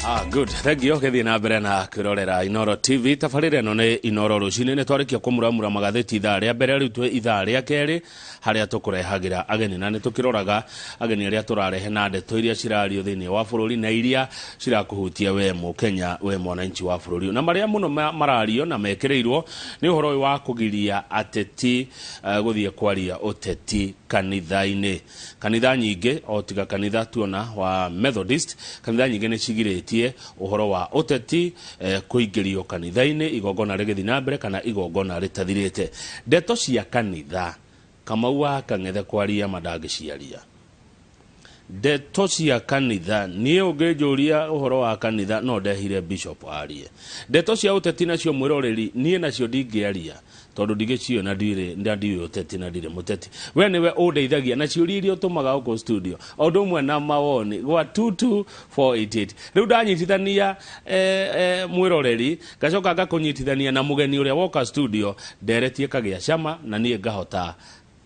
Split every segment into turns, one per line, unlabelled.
Good, thank you. Gĩthiĩ na mbere na kwĩrorera Inoro TV. Tabarĩra ĩno nĩ Inoro Rũcinĩ. Nĩ twarĩkia kũmuramura magathĩti ithaa rĩa mbere, rĩu twĩ ithaa rĩa kerĩ harĩa tũkũrehagĩra ageni, na nĩ tũkĩroraga ageni arĩa tũrarehe na ndeto iria cirario thĩinĩ wa bũrũri na iria cirakũhutia we Mũkenya, we mwananchi wa bũrũri. Na marĩa mũno marario na mekĩrĩirwo nĩ ũhoro ũyũ wa kũgiria ateti gũthiĩ kwaria ũteti kanitha-inĩ. Kanitha nyingĩ, o tiga kanitha tuona wa Methodist, kanitha nyingĩ nĩ cigirĩtie ũhoro wa ũteti kũingĩrio kanitha-inĩ igongona rĩgĩthiĩ na mbere kana igongona rĩtathirĩte. Ndeto cia kanitha, Kamau wa Kang'ethe kwaria ma ndangĩciaria. Ndeto cia kanitha, niĩ ũngĩnjũria ũhoro wa kanitha no ndehire bishop arie. Ndeto cia ũteti nacio mwĩroreri, niĩ nacio ndingĩaria tondũ ndigĩciũĩ na ndirĩ na ndiũĩ ũteti na ndirĩ mũteti. We nĩwe ũndeithagia na ciũria iria ũtũmaga gũkũ studio o ũndũ ũmwe na mawoni gwa 22488. Rĩu ndanyitithania mwĩroreri ngacoka ngakũnyitithania na mũgeni ũrĩa woka studio, ndereti ĩkagĩa cama na niĩ ngahota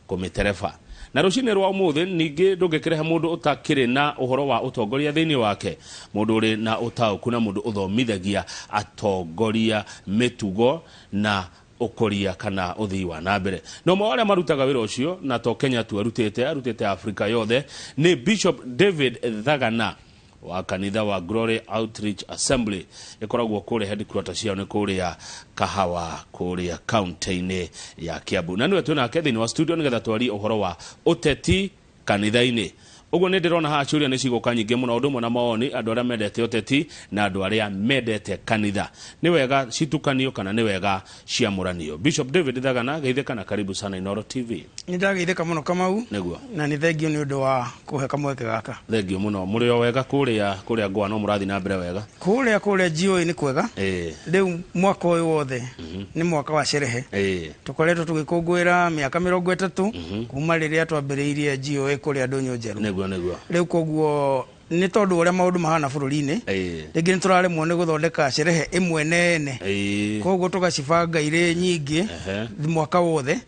kũmĩtereba. Na rũcinĩ rwa ũmũthĩ ningĩ ndũngĩkĩrehe mũndũ ũtakĩrĩ na ũhoro wa ũtongoria thĩinĩ wake, mũndũ ũrĩ na ũtaũku na mũndũ ũthomithagia atongoria mĩtugo na ũkũria kana ũthii wa na mbere. Na ũmwe wa arĩa marutaga wĩra ũcio, na to Kenya tu arutĩte, arutĩte Afrika yothe, nĩ Bishop David Thagana wa kanitha wa Glory Outreach Assembly ĩkoragwo kũrĩa headquarter ciao nĩ kũrĩa Kahawa kũrĩa kaunti-inĩ ya Kiambu. Na nĩwe twĩ nake thĩinĩ wa studio nĩgetha twarie ũhoro wa ũteti kanitha-inĩ. Ũguo nĩ ndĩrona haha ciũria nĩ cigũka nyingĩ mũno, ũndũ ũmwe na mawoni, andũ arĩa mendete ũteti na andũ arĩa mendete kanitha. Nĩ wega citukanio kana nĩ wega ciamũranio? Bishop David Thagana, geithĩka na karibu sana Inoro TV.
Nĩ ndageithĩka mũno, Kamau.
Nĩguo.
Na nĩ thengio nĩ ũndũ wa kũhe kamweke gaka.
Thengio mũno. Mũrĩ o wega kũrĩa Ngwa? No mũrathiĩ na mbere wega?
Kũrĩa GOA nĩ kwega. Rĩu mwaka ũyũ wothe nĩ mwaka wa sherehe. Tũkoretwo tũgĩkũngũĩra mĩaka 30 kuma rĩrĩa twambĩrĩirie GOA kũrĩa Ndũnyũ Njerũ.
Nĩguo.
Rĩu koguo nĩ tondũ ũrĩa maũndũ mahana bũrũri-inĩ, rĩngĩ nĩ tũraremwo nĩ gũthondeka sherehe ĩmwe nene, koguo tũgacibanga irĩ nyingĩ mwaka wothe.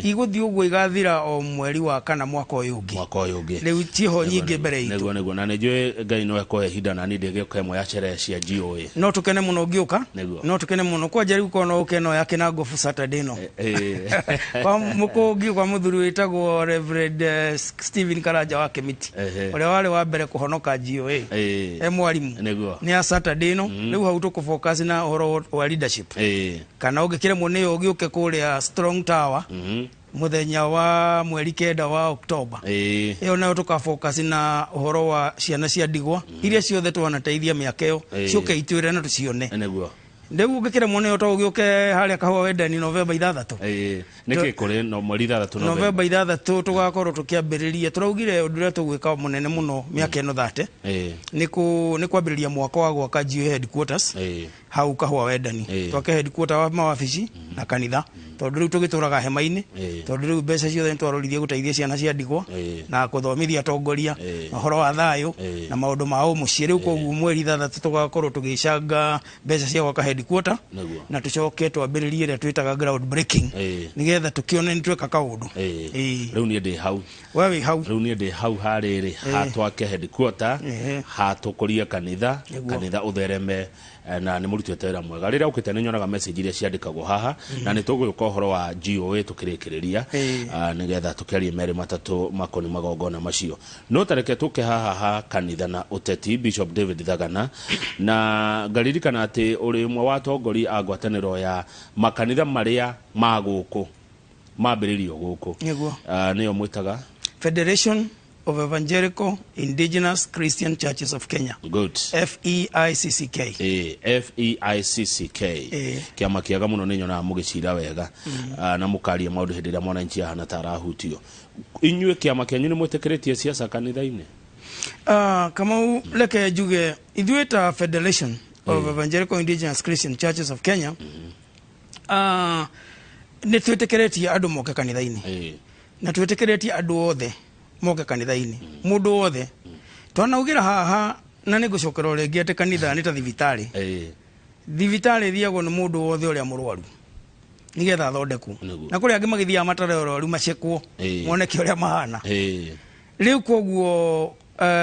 Igũthiĩ ũguo igathira o mweri wa kana mwaka ũyũ ũngĩ.
Mwaka ũyũ ũngĩ.
Rĩu ciĩho nyingĩ mbere itũ.
Nĩguo. Na nĩ njũĩ Ngai no ekũhe ihinda na niĩ ndĩgĩũka ĩmwe ya sherehe cia GOA.
No tũkene mũno ũngĩũka.
Nĩguo.
No tũkene mũno kwanja rĩu korwo no ũke no ya Kĩnangobu Saturday ĩno kwa mũkũngi kwa mũthuri wĩtagwo Reverend Stephen Karanja wa Kĩmiti, ũrĩa warĩ wa mbere kũhonoka GOA e mwarimũ. Nĩ ya Saturday ĩno. Rĩu hau tũkũ na ũhoro wa leadership. Kana ũngĩkĩremwo nĩyo ũgĩũke kũrĩa Strong Tower mũthenya wa mweri 9 wa Oktoba. Ĩyo nayo tũka na ũhoro wa ciana cia ndigwa iria ciothe twanateithia mĩaka ĩyo, ciũke itwĩre na tũcione. Rĩu ũngĩkĩremwo nĩyo to ũgĩũke harĩa Kahũa Wendani Novemba 6.
Nĩkĩ kũrĩ no mweri 6
Novemba? Novemba 6 tũgakorwo tũkĩambĩrĩria. Tũraugire ũndũ ũrĩa tũgwĩka mũnene mũno mĩaka ĩno 30 nĩ kwambĩrĩria mwaka wa gwaka GOA headquarters hau Kahũa Wendani. Twake headquarter wa mawabici na kanitha, tondũ rĩu tũgĩtũraga hema-inĩ, tondũ rĩu mbeca ciothe nĩ twarorithie gũteithia ciana cia ndigwa na gũthomithia atongoria na ũhoro wa thayũ na maũndũ ma ũmũciĩ. Rĩu koguo mweri 6 tũgakorwo tũgĩcanga mbeca cia gwaka headquarter na tũcoke twambĩrĩrie ĩrĩa twĩtaga ground breaking, nĩgetha tũkĩone nĩ tweka kaũndũ.
Rĩu niĩ ndĩ hau.
We wĩ hau.
Rĩu niĩ ndĩ hau harĩrĩ hatwake headquarter, hatũkũrie kanitha. Kanitha ũthereme, na nĩ mũrutĩte wĩra mwega. Rĩrĩa ũkĩte nĩ nyonaga message iria ciandĩkagwo haha, na nĩ tũgũgĩũka ũhoro wa GOA tũkĩrĩkĩrĩria, nĩgetha tũkĩarie merĩ matatũ makoni magongona macio. No tareke tũke haha ha kanitha na ũteti, Bishop David Thagana, na ngaririkana atĩ ũrĩ ũmwe wa atongoria a ngwatanĩro ya makanitha marĩa ma gũkũ mambĩrĩrio gũkũ. Nĩyo mwĩtaga?
Federation of Evangelical Indigenous Christian Churches of Kenya.
Good.
FEICCK.
FEICCK. Kĩama kĩega mũno, nĩ nyonaga mũgĩcira wega na mũkaria maũndũ hĩndĩ ĩrĩa mwananchi ahana ta arahutio. Inyuĩ kĩama kĩanyu nĩ mwĩtĩkĩrĩtie siasa kanitha-inĩ?
Kamau, reke njuge ithuĩ ta Federation of Evangelical Indigenous Christian Churches of Kenya, nĩ twĩtĩkĩrĩtie andũ moke kanitha-inĩ, na twĩtĩkĩrĩtie andũ othe moke kanitha-inĩ, mũndũ wothe. Twanaugĩra haha na nĩ ngũcokera o rĩngĩ atĩ kanitha nĩ ta thibitarĩ. Thibitarĩ ĩthiagwo nĩ mũndũ wothe ũrĩa mũrwaru nĩgetha athondekwo. Na kũrĩ angĩ magĩthiaga matarĩ arwaru macekwo moneke ũrĩa mahana. Rĩu koguo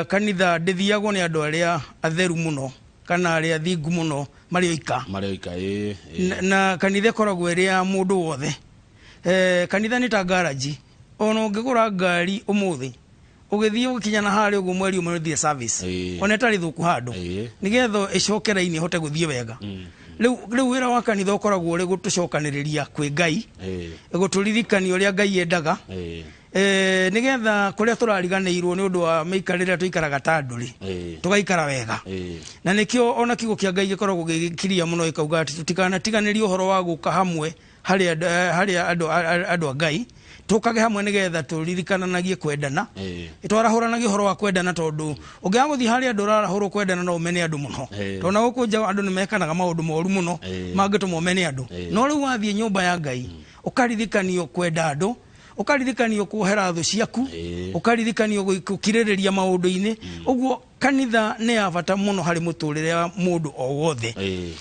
kanitha ndĩthiagwo nĩ andũ arĩa atheru mũno. Kana arĩa athingu mũno marĩ oika.
Marĩ oika, ĩĩ.
Na kanitha ĩkoragwo ĩrĩ ya mũndũ wothe. Kanitha nĩ ta ngaraji, ona ũngĩgũra ngari ũmũthĩ ũgĩthiĩ ũgĩkinya na harĩa ũguo mweri ũmwe ũthiĩ service, ona ĩtarĩ thũku handũ, nĩgetha ĩcoke raini ĩhote gũthiĩ wega. Rĩu wĩra wa kanitha ũkoragwo ũrĩ gũtũcokanĩrĩria kwĩ Ngai, gũtũririkania ũrĩa Ngai endaga, nĩgetha kũrĩa tũrariganĩirwo nĩ ũndũ wa mĩikarĩre tũikaraga ta andũ rĩ, tũgaikara wega. Na nĩkĩo ona kiugo kĩa Ngai gĩkoragwo gĩgĩkiria mũno gĩkauga atĩ tũtikanatiganĩrie ũhoro wa gũka hamwe harĩ andũ a Ngai, tũkage hamwe nĩgetha tũririkananagie kwendana. Twarahũranagia ũhoro wa kwendana tondũ ũngĩaga gũthiĩ harĩa andũ ũrarahũrwo kwendana no ũmene andũ mũno. Tondũ na gũkũ nja andũ nĩ mekanaga maũndũ moru mũno mangĩtũma ũmene andũ. No rĩu wathiĩ nyũmba ya Ngai ũkaririkanio kwenda andũ, ũkaririkanio kuohera thũ ciaku, ũkaririkanio gũkirĩrĩria maũndũ-inĩ. Ũguo kanitha nĩ ya bata mũno harĩ mũtũrĩre wa mũndũ o wothe.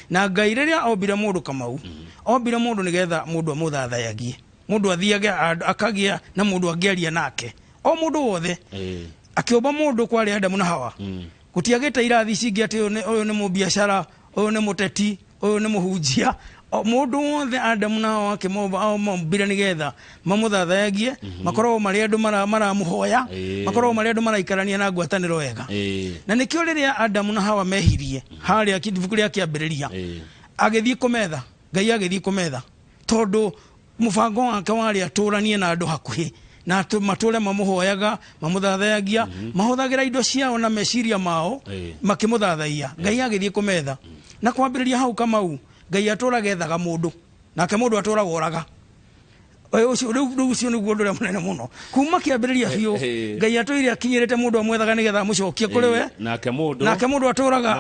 Na Ngai rĩrĩa ombire mũndũ Kamau, ombire mũndũ nĩgetha mũndũ amũthathayagie, mũndũ athiage akagĩa na mũndũ angĩaria nake, o mũndũ wothe. Akĩũmba mũndũ kwarĩ Adamu na Hawa, gũtiagĩte irathi cingĩ atĩ ũyũ nĩ mũbiacara, ũyũ nĩ mũteti, ũyũ nĩ mũhunjia. Mũndũ wothe Adamu na Hawa akĩmombire nĩgetha mamũthathayagie, makoragwo marĩ andũ maramũhoya, makoragwo marĩ andũ maraikarania na ngwatanĩro wega. Na nĩkĩo rĩrĩa Adamu na Hawa mehirie harĩa ibuku rĩa kĩambĩrĩria, agĩthiĩ kũmetha, Ngai agĩthiĩ kũmetha, tondũ mũbango wake warĩ atũranie na andũ hakuhĩ na matũre mamũhoyaga, mamũthathayagia, mahũthagĩra indo ciao na meciria mao makĩmũthathaiya. Ngai agĩthiĩ kũmetha. Na kwambĩrĩria hau Kamau, Ngai atũraga ethaga mũndũ, nake mũndũ atũraga oraga. Rĩu ũcio nĩguo ũndũ ũrĩa mũnene mũno. Kuma kĩambĩrĩria biũ, Ngai atũire akinyĩrĩte mũndũ amwethaga nĩgetha amũcokie kũrĩ we.
Nake mũndũ.
Nake mũndũ atũraga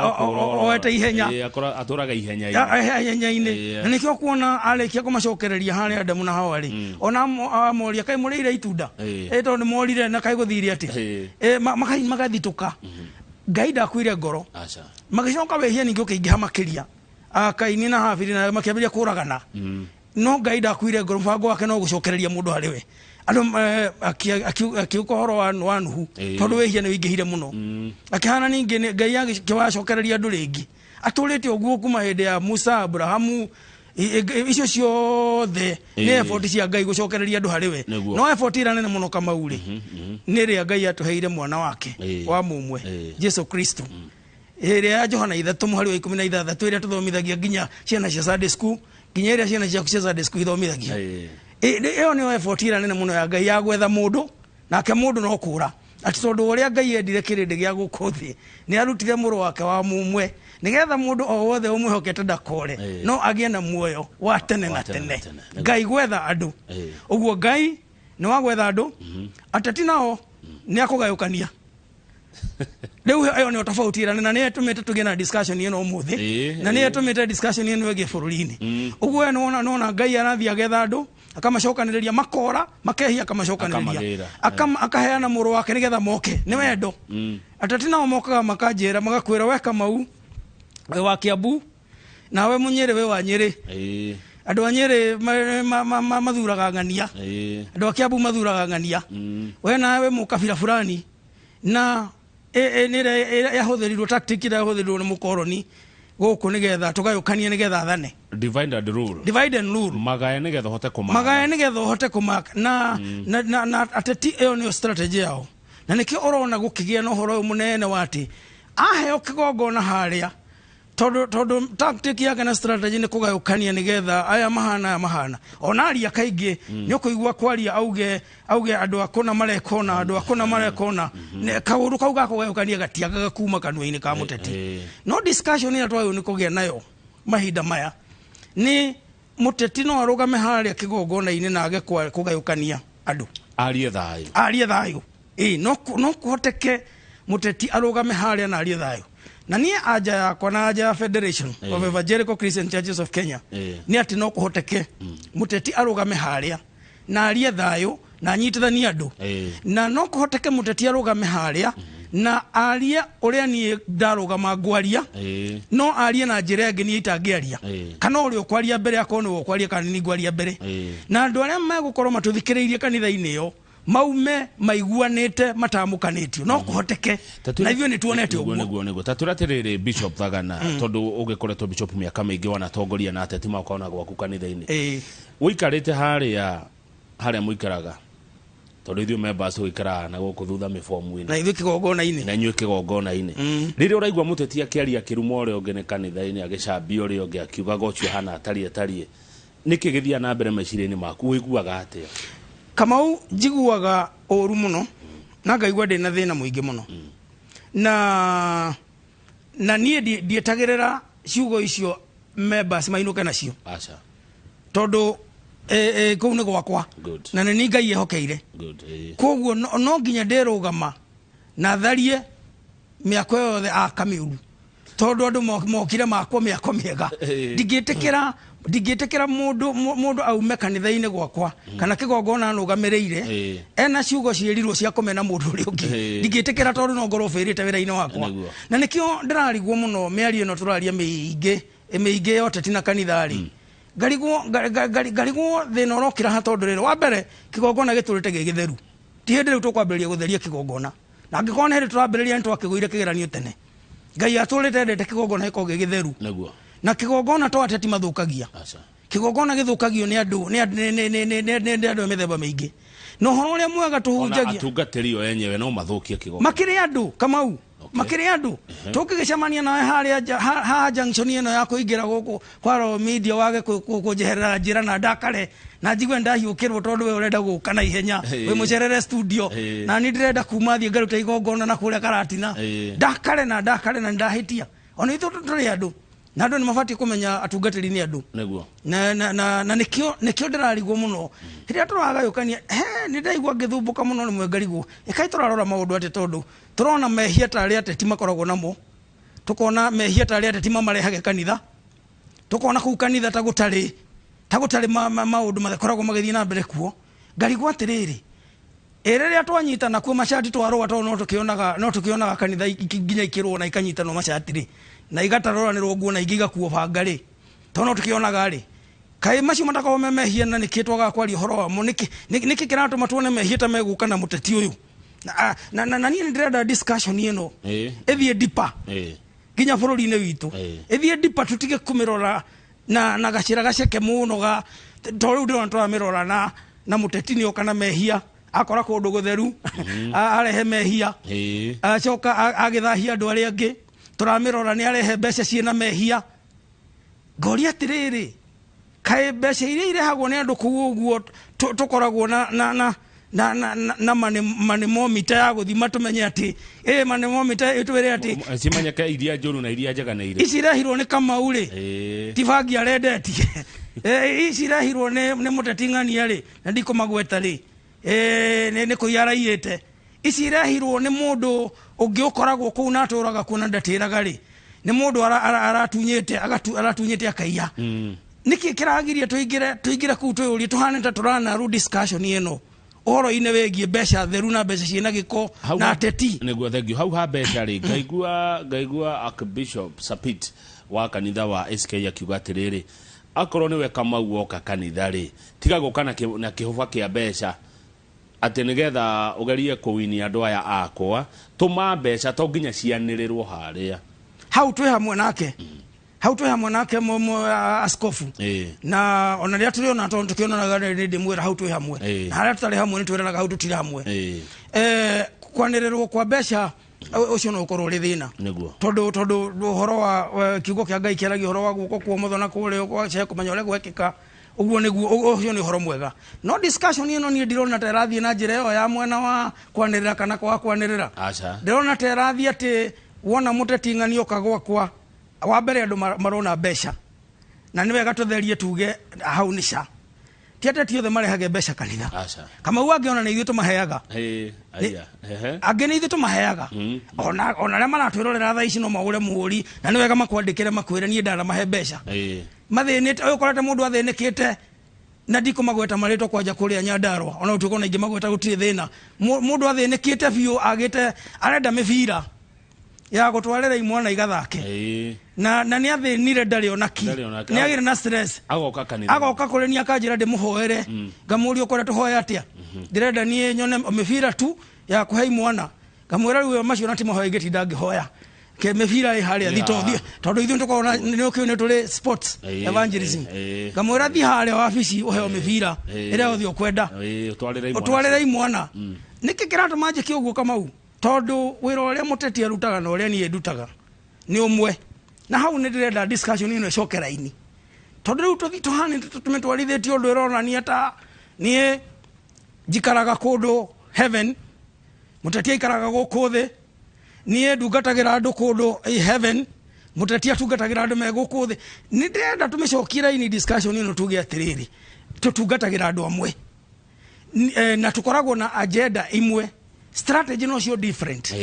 oete ihenya.
Atũraga ihenya-inĩ.
Ihenya-inĩ. Na nĩkĩo kuona arĩkia kũmacokereria harĩa Adamu na Hawa rĩ, ona amoria kaĩ mũrĩire itunda? Tondũ nĩ morire na kaĩ gũthire atĩa? Magathitũka. Ngai ndakuire ngoro. Magĩcoka wĩhia ningĩ ũkĩingĩha makĩria. Kaini na Habili na makĩambĩrĩria kũragana. No Ngai ndakuire ngoro, mũbango wake no gũcokereria mũndũ harĩ we. Andũ akiuka ũhoro wa Nuhu, tondũ wĩhia nĩ ũingĩhire mũno. Akĩhana ningĩ Ngai akĩwacokereria andũ rĩngĩ. Atũrĩte ũguo kuma hĩndĩ ya Musa, Abrahamu, icio ciothe nĩ effort cia Ngai gũcokereria andũ harĩ we. No effort ĩrĩa nene mũno Kamau rĩ, nĩ ĩrĩa Ngai atũheire mwana wake wa mũmwe, Jesu Kristo. Ĩrĩa ya Johana 3 mũhari wa 16 ĩrĩa tũthomithagia nginya ciana cia Sunday school, nginya ĩrĩa ciana ciaku cia Sunday school ithomithagia. Ĩyo nĩyo effort ĩrĩa nene mũno ya Ngai ya gwetha mũndũ, nake mũndũ no kũra. Atĩ tondũ ũrĩa Ngai endire kĩrĩndĩ gĩa gũkũ thĩ, nĩ arutire mũrũ wake wa mũmwe, nĩgetha mũndũ o wothe ũmwĩhokete ndakore, no agĩe na muoyo wa tene na tene. Ngai gwetha andũ. Ũguo Ngai nĩ wa gwetha andũ, ateti nao nĩ akũgayũkania. Rĩu ĩyo nĩyo tofauti ĩrĩa na nĩyo ĩtũmĩte tũgĩe na discussion ĩno ũmũthĩ, na nĩyo ĩtũmĩte discussion ĩno ĩgĩe bũrũri-inĩ. Ũguo we nĩwona Ngai arathiĩ agetha andũ, akamacokanĩrĩria, makora, makehia, akamacokanĩrĩria. Akaheana mũrũ wake nĩgetha moke. Nĩ wendo. Ateti nao mokaga makanjĩra, magakwĩra we Kamau, wĩ wa Kiambu, nawe Mũnyĩrĩ wĩ wa Nyĩrĩ. Andũ a Nyĩrĩ mathuraga ng'ania. Andũ a Kiambu mathuraga ng'ania. We nawe wĩ mũkabira fulani. Na nĩ ĩrĩa yahũthĩrirwo, tactic ĩrĩa yahũthĩrirwo nĩ mũkoroni gũkũ nĩgetha tũgayũkanie nĩgetha athane.
Divide and rule.
Divide and rule.
Magae nĩgetha ũhote kũmaka.
Magae nĩgetha ũhote kũmaka. Na ateti ĩyo nĩyo strategy yao. Na nĩkĩo ũrona gũkĩgĩa na ũhoro ũyũ mũnene wa atĩ aheo kĩgongona harĩa, tondũ tactic yake na strategy nĩ kũgayũkania nĩgetha aya mahana, aya mahana. Ona aria kaingĩ nĩ ũkũigua kwaria auge andũ a kũna mareka ũna, andũ a kũna mareka ũna. Kaũndũ kau ga kũgayũkania gatiagaga kuma kanua-inĩ ka mũteti. No discussion ĩrĩa twagĩrĩirwo nĩ kũgĩa nayo mahinda maya nĩ mũteti no arũgame harĩa kĩgongona-inĩ na age kũgayũkania andũ.
Arie thayũ.
Arie thayũ. No kũhoteke mũteti arũgame harĩa na arie thayũ. Na niĩ anja yakwa na anja ya Federation of Evangelical Christian Churches of Kenya nĩ atĩ no kũhoteke mũteti arũgame harĩa na arie thayũ na anyitithanie andũ. Na no kũhoteke mũteti arũgame harĩa na arie ũrĩa niĩ ndarũgama ngwaria, no arie na njĩra ĩngĩ niĩ itangĩaria. Kana ũrĩa ũkwaria mbere akorwo nĩwe ũkwaria kana niĩ ngwaria mbere. Na andũ arĩa megũkorwo matũthikĩrĩirie kanitha-inĩ ĩyo Maume maiguanĩte matamũkanĩtio, no kũhoteke, na ithuĩ nĩ tuonete
Nĩguo.
ũguo.
Nĩguo. Ta twĩre atĩrĩrĩ, Bishop Thagana, tondũ ũgĩkoretwo bishop mĩaka mĩingĩ, wanatongoria na ateti makona gwaku kanitha-inĩ, ũikarĩte harĩa harĩa mũikaraga, tondũ ithuĩ members tũgĩikaraga na gũkũ thutha mĩbomu-inĩ,
na ithuĩ kĩgongona-inĩ,
na inyuĩ kĩgongona-inĩ, rĩrĩa ũraigua mũteti akĩaria akĩruma ũrĩa ũngĩ nĩ kanitha-inĩ, agĩcambia ũrĩa ũngĩ, akiugaga ũcio hana atariĩ atariĩ, nĩkĩ gĩthiaga na mbere meciria-inĩ maku? Ũiguaga atĩa?
Kamau, njiguaga ũru mũno na ngaigua ndĩ na thĩna mũingĩ mũno, na niĩ ndietagĩrĩra ciugo icio members mainũke nacio,
Aca.
tondũ kũu nĩ gwakwa, na nĩ niĩ Ngai ehokeire. Koguo no nginya ndĩrũgama na tharie mĩako yothe aka mĩũru, tondũ andũ mokire makwo mĩako mĩega. Ndingĩtĩkĩra mũndũ aume kanitha-inĩ gwakwa kana kĩgongona nũgamĩrĩire ena ciugo ciĩrirwo cia kũmena mũndũ ũrĩa ũngĩ. Ndingĩtĩkĩra, tondũ no ngorwo bĩrĩte wĩra-inĩ wakwa. Na nĩkĩo ndĩrarigwo mũno mĩario ĩno tũraria mĩingĩ mĩingĩ ya ũteti na kanitha rĩ, ngarigwo ngarigwo thĩna ũrokĩra ha, tondũ rĩrĩ, wa mbere, kĩgongona gĩtũrĩte gĩ gĩtheru. Ti hĩndĩ rĩu tũkwambĩrĩria gũtheria kĩgongona, na angĩkorwo nĩ hĩndĩ tũrambĩrĩria, nĩ twakĩgũire kĩgeranio tene. Ngai atũrĩte endete kĩgongona gĩkorwo gĩ gĩtheru. Na kĩgongona to ateti mathũkagia.
Aca.
Kĩgongona gĩthũkagio nĩ andũ, nĩ andũ, nĩ andũ a mĩthemba mĩingĩ, na ũhoro ũrĩa mwega
Ona
tũhunjagia.
Atungatĩri o enyewe no mathũkie kĩgongona?
Makĩrĩ andũ, Kamau. Makĩrĩ andũ. Tũngĩgĩcemania nawe harĩa haha junction ĩno ya kũingĩra gũkũ kwa Royal Media, wage kũnjeherera njĩra na ndakare na njigue ndahiũkĩrwo, tondũ we ũrenda gũka na ihenya, wĩ mũcerere studio, na niĩ ndĩrenda kuma thiĩ ngarute igongona na kũrĩa Karatina, ndakare na ndakare na ndahĩtia. Ona ithuĩ tũrĩ andũ, na andũ nĩ mabatiĩ kũmenya atungatĩri nĩ andũ. Na nĩkĩo ndĩrarigwo mũno rĩrĩa tũragayũkania. He nĩ ndaigua ngĩthumbũka mũno rĩmwe, ngarigwo ĩkai tũrarora maũndũ atĩ, tondũ tũrona mehia ta arĩa ateti makoragwo namo, tũkona mehia ta arĩa ateti mamarehage kanitha, tũkona kũu kanitha ta gũtarĩ maũndũ makoragwo magĩthiĩ na mbere kuo. Ngarigwo atĩrĩrĩ, ĩ rĩrĩa twanyitana kuo macati twarũa, tondũ no tũkĩonaga kanitha nginya ikĩrũa na ikanyitanwo macati rĩ, na igatarũranĩrwo nguo, na ingĩ igakuo banga rĩ, tondũ no tũkĩonaga rĩ, kaĩ macio matakoragwo me mehia? Na nĩkĩ twagaga kwaria ũhoro wamo? Nĩkĩ kĩratũma tuone mehia ta megũka na mũteti ũyũ? Na niĩ nĩ ndĩrenda discussion ĩno ĩthiĩ deeper nginya bũrũri-inĩ witũ, ĩthiĩ deeper, tũtige kũmĩrora na gacĩra gaceke mũno ga to rĩu ndĩrona tũramĩrora na mũteti nĩ oka na mehia, akora kũndũ gũtheru, arehe mehia, acoka agĩthahia andũ arĩa angĩ. Tũramĩrora nĩ arehe mbeca ciĩna mehia. Ngoria atĩrĩrĩ, kaĩ mbeca iria irehagwo nĩ andũ kũu ũguo tũkoragwo na manemomita ya gũthima tũmenye atĩ ĩ manemomita ĩtwĩre atĩ
Cimenyeke iria njũru na iria njega nĩ irĩkũ?
Ici irehirwo nĩ Kamau rĩ, ti bangi arendetie. Ici irehirwo nĩ mũteti ng'ania rĩ, na ndikũmagweta rĩ, nĩ kũiya araiyĩte. Ici irehirwo nĩ mũndũ ũngĩ ũkoragwo kũu na atũraga kuo na ndatĩraga rĩ, nĩ mũndũ aratunyĩte aratunyĩte akaiya. Nĩkĩ kĩragiria tũingĩre kũu twĩyũrie, tũhane ta tũranaru discussion ĩno ũhoro-inĩ wĩgiĩ mbeca theru na mbeca ciĩna gĩko na ateti?
Nĩguo, thank you. Hau ha mbeca rĩ, ngaigua Archbishop Sapit wa kanitha wa SK akiuga atĩrĩrĩ, akorwo nĩwe Kamau woka kanitha rĩ, tiga gũka na kĩhũba kĩa mbeca atĩ nĩgetha ũgerie kũwinia andũ aya akwa. Tũma mbeca, to nginya cianĩrĩrwo harĩa.
Hau twĩ hamwe nake, hau twĩ hamwe nake askofu. Na ona rĩrĩa tũrĩona, tondũ tũkĩonanaga nĩ ndĩmwĩra hau twĩ hamwe, na harĩa tũtarĩ hamwe nĩ twĩranaga hau tũtirĩ hamwe. Kwanĩrĩrwo kwa mbeca ũcio no ũkorwo ũrĩ thĩna, tondũ ũhoro wa kiugo kĩa Ngai kĩaragia ũhoro wa guoko kwa ũmotho na kũrĩo gwace kũmenya ũrĩa gwekĩka. Ũguo nĩguo, ũcio nĩ ũhoro mwega, no discussion ĩno niĩ ndirona ta ĩrathiĩ na njĩra ĩyo ya mwena wa kwanĩrĩra kana kwaga kwanĩrĩra.
Aca.
Ndĩrona ta ĩrathiĩ atĩ wona mũteti ng'ani oka gwakwa, wa mbere andũ marona mbeca, na nĩ wega tũtherie tuge hau nĩ ca ti ateti othe marehage mbeca kanitha.
Aca.
Kamau, angĩ ona nĩ ithuĩ tũmaheaga.
Ĩĩ, aya ehe.
Angĩ nĩ ithuĩ tũmaheaga. Ona arĩa maratwĩrorera thaa ici no mahũre mũhũri, na nĩ wega makwandĩkĩre makwĩre niĩ ndanamahe mbeca. Mathĩnĩte ũyũ, ũkorete mũndũ athĩnĩkĩte, na ndikũmagweta marĩtwa kwanja kũrĩa Nyandarũa, ona gũtuĩka ona ingĩmagweta gũtirĩ thĩna. Mũndũ athĩnĩkĩte biũ, agĩte arenda mĩbira. Ya gũtwarĩra imwana igathake. Na nĩ athĩnire, ndarĩ ona ki.
Ndarĩ ona ki.
Nĩ agĩre na stress.
Agoka kanitha.
Agoka kũrĩ niĩ akanjĩra ndĩmũhoere. Ngamũria, ũkwenda tũhoe atĩa? Ndĩrenda niĩ nyone mĩbira tu ya kũhe imwana. Ngamwĩra, rĩu macio na ti mahoya ingĩtinda ngĩhoya ke mĩbira ĩ harĩa thito thiĩ, tondũ ithuĩ nĩtũkoragwo na nĩ ũkĩũĩ nĩ tũrĩ sports evangelism. Ngamwĩra, thiĩ harĩa wabici ũheo mĩbira ĩrĩa yothe ũkwenda.
Ũtwarĩre imwana.
Ũtwarĩre imwana. Nĩkĩ kĩratũma njĩke ũguo, Kamau? Tondũ wĩra ũrĩa mũteti arutaga na ũrĩa niĩ ndutaga nĩ ũmwe, na hau nĩ ndĩrenda discussion ĩno ĩcoke raini, tondũ rĩu tũthi tũhani tũmĩtwarithĩtie ũndũ ĩronania ta niĩ njikaraga kũndũ heaven, mũteti aikaraga gũkũ thĩ. Niĩ ndungatagĩra andũ kũndũ heaven, mũteti atungatagĩra andũ me gũkũ thĩ. Nĩ ndĩrenda tũmĩcokie raini discussion ĩno, tuge atĩrĩrĩ, tũtungatagĩra andũ amwe na tũkoragwo na agenda imwe, strategy no cio different.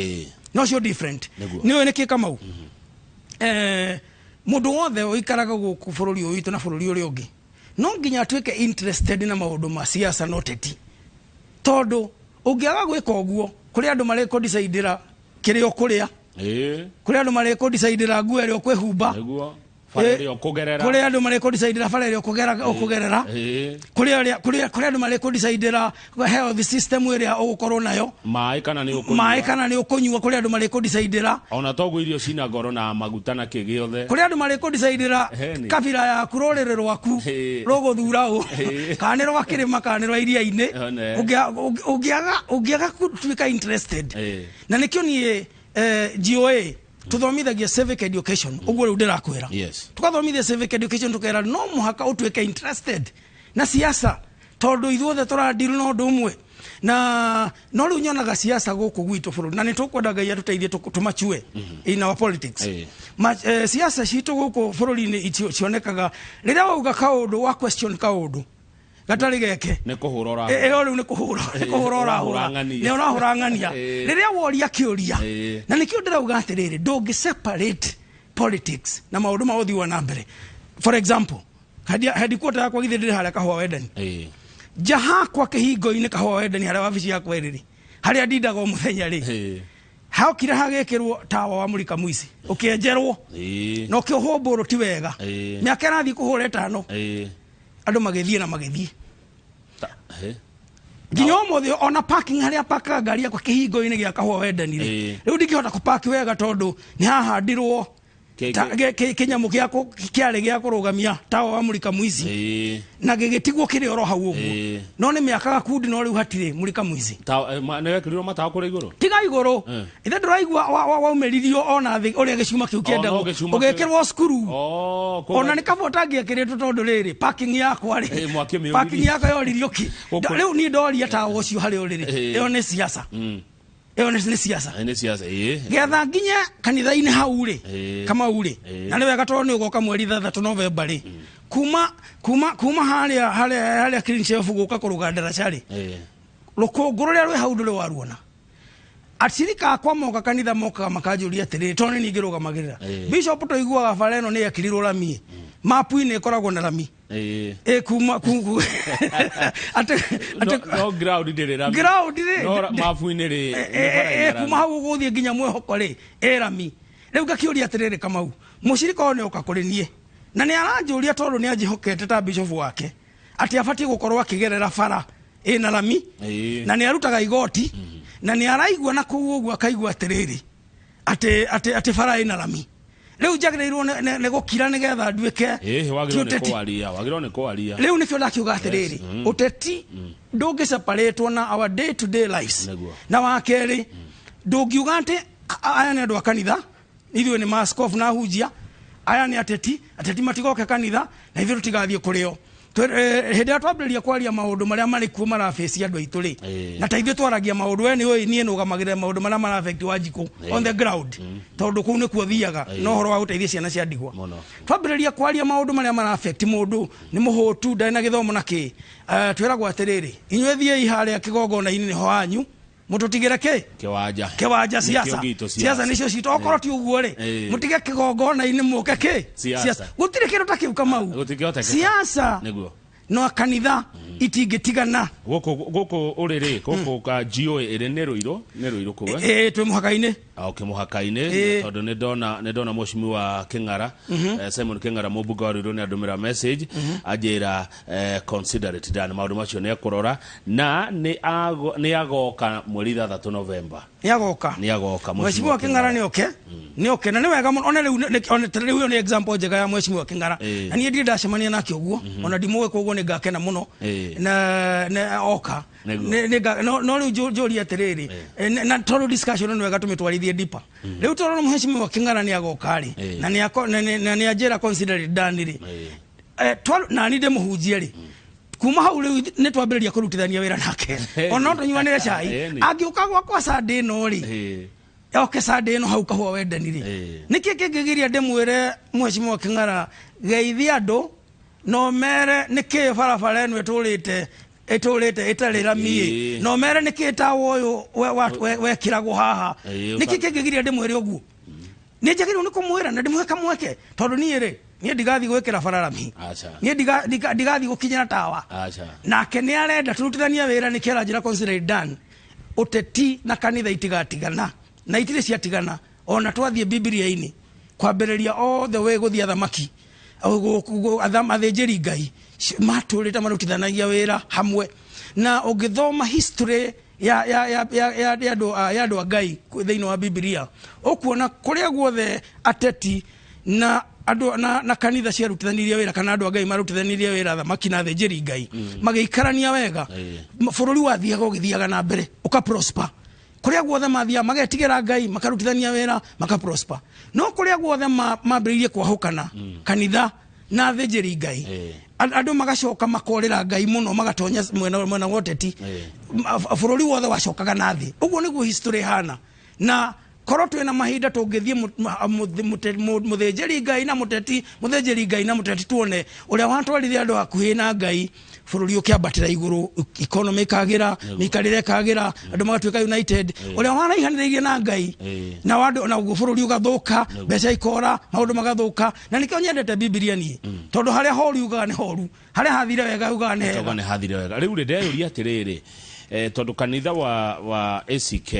No cio different. Nĩ ũĩ nĩkĩ, Kamau? Mũndũ wothe ũikaraga gũkũ bũrũri ũyũ witũ na bũrũri ũrĩa ũngĩ no nginya atuĩke interested na maũndũ ma siasa na ũteti, tondũ ũngĩaga gwĩka ũguo, kũrĩ andũ marĩkũdecidĩra kĩrĩa ũkũrĩa, kũrĩ andũ marĩkũdecidĩra nguo ĩrĩa ũkwĩhumba.
Nĩguo, bara ĩrĩa ũkũgerera.
Kũrĩ andũ marĩkũdecidĩra bara ĩrĩa ũkũgerera. Kũrĩ andũ marĩkũdecidĩra health system ĩrĩa ũgũkorwo nayo.
Maĩ kana nĩ ũkũnyua.
Maĩ kana nĩ ũkũnyua. Kũrĩ andũ marĩkũdecidĩra.
Ona toguo irio cina goro na maguta na kĩ gĩothe.
Kũrĩ andũ marĩkũdecidĩra kabira yaku, rũrĩrĩ rwaku rũgũthura ũ, kana nĩ rwa kĩrĩma kana nĩ rwa iria-inĩ. Ũngĩaga gũtuĩka interested. Na nĩkĩo niĩ GOA tuthomithagia civic education ũguo rĩu ndĩrakwĩra. Tugathomithia civic education, tukera no mũhaka ũtuĩke interested na siasa, tondũ ithuothe tũradiru na ũndũ ũmwe. Na no rĩu nyonaga siasa gũkũ gwitũ bũrũri, na nĩ tũkwenda Ngai atũteithie tũmachue in our politics. Siasa citũ gũkũ bũrũri-inĩ cionekaga rĩrĩa wauga kaũndũ, wa question kaũndũ gatarĩ geke.
Nĩ kũhũra ũrahũra.
Ĩyo rĩu nĩ kũhũra, nĩ kũhũra ũrahũra.
Ũrahũra ng'ania.
Nĩ ũrahũra ng'ania rĩrĩa woria kĩũria. Na nĩkĩo ndĩrauga atĩrĩrĩ, ndũngĩ separate politics na maũndũ ma ũthii wa na mbere. For example, headquarter yakwa githĩ ndĩrĩ harĩa Kahũa Wendani? Nja hakwa kĩhingo-inĩ Kahũa Wendani, harĩa wabici yakwa ĩrĩ rĩ, harĩa ndindaga o mũthenya rĩ, hokire hagĩkĩrwo tawa wa mũrika mũici, ũkĩenjerwo na ũkĩohwo mbũrũ ti wega. Mĩaka ĩrathiĩ kũhũra 5, andũ magĩthiĩ na magĩthiĩ. Nginya ũmũthĩ ona parking harĩa pakaga ngari yakwa kĩhingo-inĩ gĩa Kahũa Wendani rĩ, rĩu ndingĩhota kũpaki wega tondũ nĩ hahandirwo kĩnyamũ kĩarĩ gĩa kũrũgamia tawa wa mũrika mũici, na gĩgĩtigwo kĩrĩ oro hau ũguo. No nĩ mĩaka gakundi, no rĩu hatirĩ mũrika mũici.
Nĩ wekĩrirwo matawa kũrĩa igũrũ?
Tiga igũrũ. Ithe ndũraigua waumĩririo ona thĩ ũrĩa gĩcuma kĩu
Oh, no
kĩendagwo
gĩcuma kĩu.
ũgĩkĩrwo screw.
Oh,
Ona nĩ kaba ũtangĩekĩrĩtwo, tondũ rĩrĩ, parking yakwa rĩ,
Mwakĩmĩũririe.
Parking yakwa yoririo kĩ? Rĩu niĩ ndoria tawa ũcio harĩa ũrĩ rĩ, ĩyo nĩ siasa, ĩyo nĩ siasa.
Nĩ siasa.
Getha nginye kanitha-inĩ hau rĩ, Kamau rĩ, na nĩ wega tondũ nĩ ũgoka mweri 6 Novemba rĩ, kuma harĩa clean shelf gũka kũrũga ndaraca rĩ, rũkũngũ rũrĩa rwĩ hau ndũrĩ waruona. Acirika akwa moka kanitha mokaga makanjũria atĩrĩrĩ, tondũ nĩ niĩ ngĩrũgamagĩrĩra, "Bishop, tũiguaga bara ĩno nĩ yekĩrirwo rami, mapu-inĩ ĩkoragwo na rami." Ĩ kuma atĩ
No ground ndĩrĩ rami.
Ground rĩ,
No mabu-inĩ rĩ, nĩ bara ĩna rami.
Kuma hau ũgũthiĩ nginya mwĩhoko rĩ, ĩ rami. Rĩu ngakĩũria atĩrĩrĩ, Kamau, mũcirika ũyũ nĩ oka kũrĩ niĩ na nĩ aranjũria, tondũ nĩ anjĩhokete ta bishop wake, atĩ abatiĩ gũkorwo akĩgerera bara ĩna rami, na nĩ arutaga igoti, na nĩ araigua na kũu ũguo akaigua atĩrĩrĩ, atĩ bara ĩna rami. Rĩu njagĩrĩirwo nĩ gũkira nĩgetha nduĩke
Wagĩrĩirwo
ti
nĩ
ũteti?
kwaria, wagĩrĩirwo nĩ kwaria.
Rĩu nĩkĩo ndakiuga atĩrĩrĩ, ũteti ndũngĩ separatwo na our day to day lives. Na wa kerĩ, ndũngiuga atĩ aya nĩ andũ a kanitha, ithuĩ nĩ maaskofu na ahunjia, aya nĩ ateti, ateti matigoke kanitha na ithuĩ tũtigathiĩ kũrĩo. Hĩndĩ ĩrĩa twambĩrĩria kwaria maũndũ marĩa marĩ kuo marabĩci andũ aitũ rĩ, na ta ithuĩ twaragia maũndũ, we nĩ ũĩ niĩ nũgamagĩrĩra maũndũ marĩa mara affect Wanjikũ on the ground, tondũ kũu nĩkuo thiaga na ũhoro wa gũteithia ciana cia ndigwa. Twambĩrĩria kwaria maũndũ marĩa mara affect mũndũ nĩ mũhũtu, ndarĩ na gĩthomo na kĩ, twĩragwo atĩrĩrĩ, "Inyuĩ thiĩi harĩa kĩgongona-inĩ nĩho hanyu, mũtũtigĩre kĩ?"
Kĩwanja.
Kĩwanja.
Nĩkĩo
Siasa.
gitũ,
Siasa nĩcio citũ. Okorwo ti ũguo rĩ, mũtige kĩgongona-inĩ mũke kĩ?
Siasa.
Gũtirĩ kĩndũ ta kĩu, Kamau.
Gũtingĩhotekeka.
Siasa no kanitha itingĩtigana.
Gũkũ ũrĩ rĩ, gũkũ ka GO ĩrĩ nĩ Rũirũ kũu, eh?
Ĩĩ, twĩ mũhaka-inĩ.
Okay, mũhaka-inĩ. Tondũ nĩ ndona mheshimiwa Kĩng'ara, Simon Kĩng'ara, mũmbunge wa Ruiru, nĩ andũmĩra message anjĩra consider it done, maũndũ macio nĩ ekũrora na nĩ agoka mweri 6 November.
Nĩ agoka.
Nĩ agoka.
Mheshimiwa Kĩng'ara nĩ oke na nĩ wega mũno. Ona rĩu ona ta rĩu ĩyo nĩ example njega ya mheshimiwa Kĩng'ara. Na niĩ ndirĩ ndacemania nake ũguo, ona ndimũĩ, koguo nĩ ngakena mũno na oka. No rĩu njũrie atĩrĩrĩ, na tondũ discussion nĩ wega tũmĩtwarithie deeper rĩu, tondũ mheshimiwa Kĩng'ara nĩ agoka rĩ, na nĩ anjĩra consider it done rĩ, nani ndĩmũhunjie rĩ, kuma hau rĩu nĩ twambĩrĩria kũrutithania wĩra nake, ona no tũnyuanĩre cai. Angĩũka gwakwa Sunday ĩno rĩ, oke Sunday ĩno hau Kahũa Wendani rĩ, nĩkĩ kĩngĩgiria ndĩmwĩre, mheshimiwa Kĩng'ara, geithia andũ no mere nĩkĩ barabara ĩno ĩtũrĩte ĩtarĩ rami ĩ, no mere nĩkĩ tawa ũyũ wekĩragwo haha? Nĩkĩ kĩngĩgiria ndĩmwĩre ũguo? Nĩ njagĩrĩirwo nĩ kũmwĩra na ndĩmũhe kamweke, tondũ niĩ rĩ, niĩ ndigathiĩ gwĩkĩra bara rami.
Aca.
Niĩ ndigathiĩ gũkinyĩra tawa.
Aca.
Nake nĩ arenda tũrutithanie wĩra, nĩkĩo aranjĩra consider it done. Ũteti na kanitha itigatigana na itirĩ ciatigana. Ona twathiĩ Bibilia-inĩ kwambĩrĩria all the way gũthiĩ athamaki, athĩnjĩri Ngai matũrĩte marutithanagia wĩra hamwe. Na ũngĩthoma history ya andũ a Ngai thĩinĩ wa Bibilia, ũkuona kũrĩa guothe ateti na andũ na kanitha ciarutithanirie wĩra, kana andũ a Ngai marutithanirie wĩra, athamaki na athĩnjĩri Ngai magĩikarania wega, bũrũri wathiaga ũgĩthiaga na mbere, ũka prosper. Kũrĩa guothe mathiaga magetigĩra Ngai, makarutithania wĩra, maka prosper. No kũrĩa guothe mambĩrĩirie kwahũkana, kanitha na athĩnjĩri Ngai, andũ magacoka makorĩra Ngai mũno, magatonya mwena wa ũteti, bũrũri wothe wacokaga na thĩ. Ũguo nĩguo history ĩhana. Na korwo twĩna mahinda, tũngĩthiĩ mũthĩnjĩri Ngai na mũteti, mũthĩnjĩri Ngai na mũteti, tuone ũrĩa watwarire andũ hakuhĩ na Ngai, bũrũri ũkĩambatĩra igũrũ, economy ĩkagĩra, mĩikarĩre ĩkagĩra, andũ magatuĩka united. Ũrĩa waraihanĩrĩirie na Ngai na wandũ na ũguo, bũrũri ũgathũka, mbeca ikora, maũndũ magathũka. Na nĩkĩo nyendete Bibilia niĩ, tondũ harĩa horu yugaga nĩ horu, harĩa hathire wega yugaga nĩ hega.
Toga nĩ hathire wega. Rĩu rĩ, ndeyũria atĩrĩrĩ, tondũ kanitha wa ACK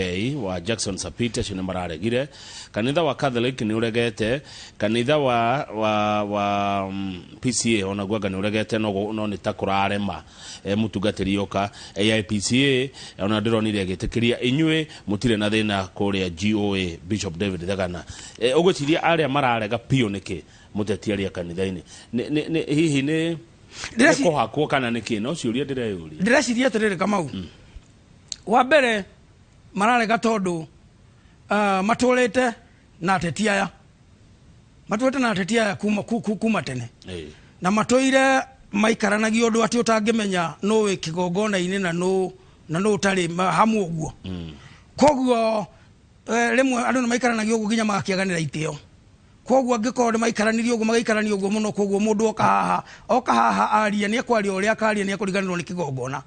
wa Jackson Sapit acio nĩ mararegire, kanitha wa Catholic nĩ ũregete, kanitha wa PCA onaguo anga nĩ ũregete, no nĩ ta kũrarema, mũtungatĩri oka AIPCA ona ndĩronire agĩtĩkĩria. Inyuĩ mũtirĩ na thĩna kũrĩa GOA, Bishop David Thagana, ũgwĩciria arĩa mararega biũ nĩkĩ mũteti arĩa kanitha-inĩ hihi nĩ kũhakwo kana nĩ kĩ? No ciũria ndĩreyũria.
Ndĩreciria atĩrĩrĩ, Kamau, wa mbere mararega tondũ matũrĩte na ateti aya, matũrĩte na ateti aya kuma tene, na matũire maikaranagia ũndũ atĩ ũtangĩmenya nũ wĩ kĩgongona-inĩ na nũ ũtarĩ hamwe ũguo. Koguo rĩmwe andũ nĩ maikaranagia ũguo nginya magakĩaganĩra itĩo. Koguo angĩkorwo nĩ maikaranirie ũguo, magaikarania ũguo mũno, koguo mũndũ oka haha aria, nĩ ekwaria ũrĩa akaria, nĩ ekũriganĩrwo nĩ kĩgongona.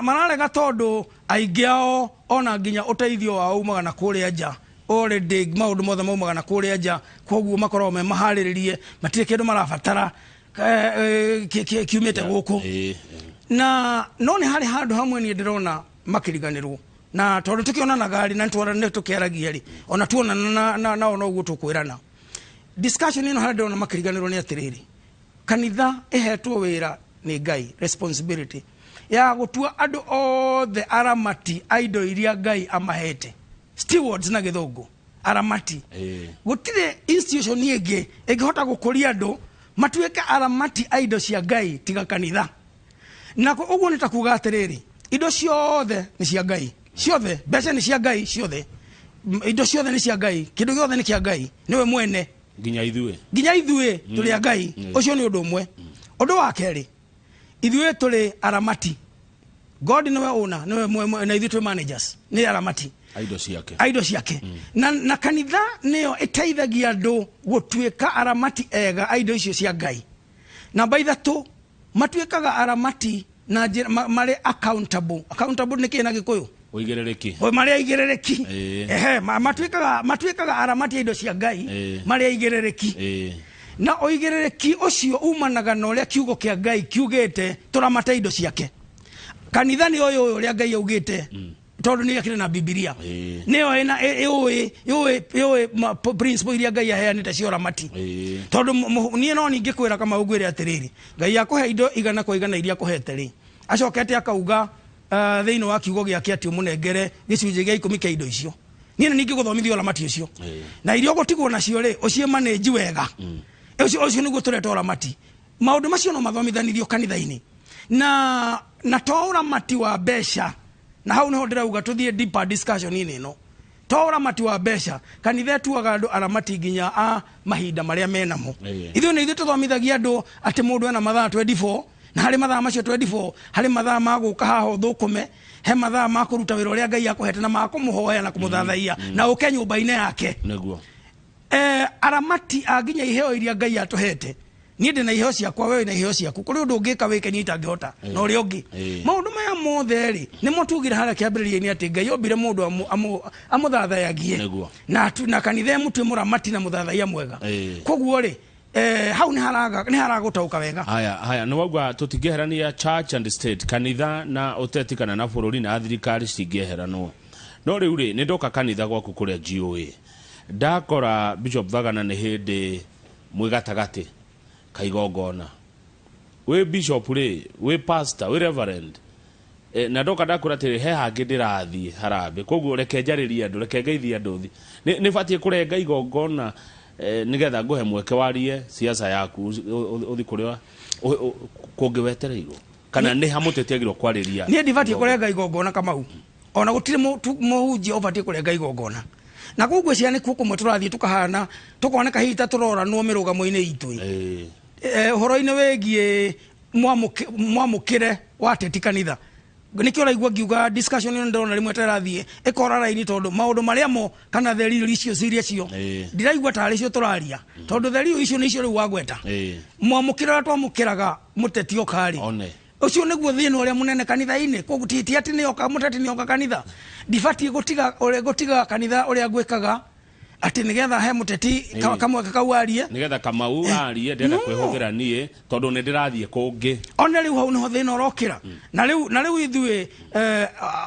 Mararega tondũ aingĩ ao ona nginya ũteithio wao umaga na kũrĩa nja already, maũndũ mothe maumaga na kũrĩa nja, koguo makoragwo me maharĩrĩrie, matirĩ kĩndũ marabatara kiumĩte gũkũ. Na no nĩ harĩ handũ hamwe niĩ ndĩrona makĩriganĩrwo, na tondũ tũkĩonanaga rĩ, na nĩ tũkĩaragia rĩ, ona tuonana nao noguo tũkwĩrana discussion ĩno, harĩa ndĩrona makĩriganĩrwo nĩ atĩrĩrĩ, kanitha ĩhetwo wĩra nĩ Ngai, responsibility ya gũtua andũ othe aramati a indo iria Ngai amahete, stewards na Gĩthũngũ, aramati. Gũtirĩ institution ĩngĩ ĩngĩhota gũkũria andũ matuĩke aramati a indo cia Ngai tiga kanitha. Na ũguo nĩ ta kuga atĩrĩrĩ, indo ciothe nĩ cia Ngai, ciothe, mbeca nĩ cia Ngai ciothe, indo ciothe nĩ cia Ngai, kĩndũ gĩothe nĩ kĩa Ngai, nĩwe mwene.
Nginya ithuĩ.
Nginya ithuĩ tũrĩ a Ngai. Ũcio nĩ ũndũ ũmwe. Ũndũ wa kerĩ, ithuĩ tũrĩ aramati. God nĩwe owner, nĩwe na ithuĩ twĩ managers, nĩ aramati
a indo ciake.
A indo ciake. Na kanitha nĩyo ĩteithagia andũ gũtuĩka aramati ega a indo icio cia Ngai. Namba 3, matuĩkaga aramati na njĩra marĩ accountable. Accountable nĩ kĩ na Gĩkũyũ?
Ũigĩrĩrĩki.
O, marĩ aigĩrĩrĩki. Ehe, matuĩkaga aramati a indo cia Ngai marĩ aigĩrĩrĩki. Na ũigĩrĩrĩki ũcio umanaga na ũrĩa kiugo kĩa Ngai kiugĩte tũramate indo ciake. Kanitha nĩ ũyũ ũrĩa Ngai augĩte. Tondũ nĩ akĩrĩ na Bibilia, nĩyo ĩna yũĩ yũĩ yũĩ principle iria Ngai aheanĩte cia ũramati. Tondũ niĩ no ningĩ kwĩra Kamau, ngwĩre atĩrĩrĩ, Ngai akũhe indo 100% iria akũhete rĩ, acokete akauga thĩinĩ wa kiugo gĩake atĩ ũmũnengere gĩcunjĩ gĩa 10 kĩa indo icio. Niĩ nĩ ningĩ gũthomithia ũramati ũcio, na iria ũgũtigwo nacio rĩ, ũciĩ manage wega. Ũcio nĩguo tũreta ũramati. Maũndũ macio no mathomithanĩrio kanitha-inĩ, na to ũramati wa mbeca. Na hau niho ndĩrauga tũthiĩ deeper discussion-inĩ ĩno. To ũramati wa mbeca, kanitha ĩtuaga andũ aramati nginya a mahinda marĩa menamo. Ithuĩ nĩ ithuĩ tũthomithagia andũ atĩ mũndũ ena mathaa 24, na harĩ mathaa macio 24 harĩ mathaa ma gũka haha ũthũkũme, he mathaa ma kũruta wĩra ũrĩa Ngai akũhete na ma kũmũhoya na kũmũthathaiya, na ũke nyũmba-inĩ yake. Aramati a nginya iheo iria Ngai atũhete. Niĩ ndĩ na iheo ciakwa, we wĩna iheo ciaku. Kũrĩ ũndũ ũngĩka wĩkenie itangĩhota na ũrĩa ũngĩ. Maũndũ maya mothe rĩ, nĩmo tugire harĩa kĩambĩrĩria-inĩ atĩ Ngai ombire mũndũ amũthathayagie. Na kanitha ĩmũtue mũramati na mũthathaiya mwega. Koguo rĩ, hau nĩ haragũtaũka wega.
Haya, haya, nĩ wauga tũtingĩeherania church and state, kanitha na ũteti kana na bũrũri na thirikari citingĩeheranwo. No rĩu rĩ, nĩ ndoka kanitha gwaku kũrĩa GOA, ndakora Bishop Thagana nĩ hĩndĩ mwĩ gatagatĩ ka igongona. Wĩ bishop rĩ, wĩ pastor, wĩ reverend, na ndoka ndakwĩra atĩrĩ, he hangĩ ndĩrathiĩ harambĩ, koguo reke njarĩrie andũ, reke ngeithie andũ thi. Nĩ batiĩ kũrenga igongona nĩgetha ngũhe mweke warie siasa yaku, ũthi kũrĩa kũngĩ wetereirwo, kana nĩ ha mũteti agĩrĩirwo kwarĩria?
Niĩ ndibatiĩ kũrenga igongona, Kamau. Ona gũtirĩ mũhunjia ũbatiĩ kũrenga igongona. Na koguo ciana nĩkuo kũmwe tũrathiĩ tũkahana tũkoneka hihi ta tũroranwo mĩrũgamo-inĩ itũ. Ũhoro-inĩ wĩgiĩ mwamũkĩre wa ateti kanitha, nĩkĩo ũraigua ngiuga discussion ĩno ndĩrona rĩmwe ta ĩrathiĩ ĩkora raini, tondũ maũndũ marĩa mo kana the real issues iria cio ndiraigua tarĩ cio tũraria, tondũ the real issue nĩ icio rĩu wagweta. Mwamũkĩre ũrĩa twamũkĩraga mũteti oka rĩ,
One.
ũcio nĩguo thĩna ũrĩa mũnene kanitha-inĩ. Koguo ti atĩ nĩoka mũteti nĩoka kanitha, ndibatiĩ gũtiga ũrĩa gũtiga kanitha ũrĩa ngwĩkaga atĩ nĩgetha he mũteti kamweke kau arie.
Nĩgetha Kamau arie, ndĩrenda
No.
kwĩhũthĩra niĩ tondũ nĩ ndĩrathiĩ kũngĩ.
Ona rĩu hau nĩho thĩna ũrokĩra. Na rĩu ithuĩ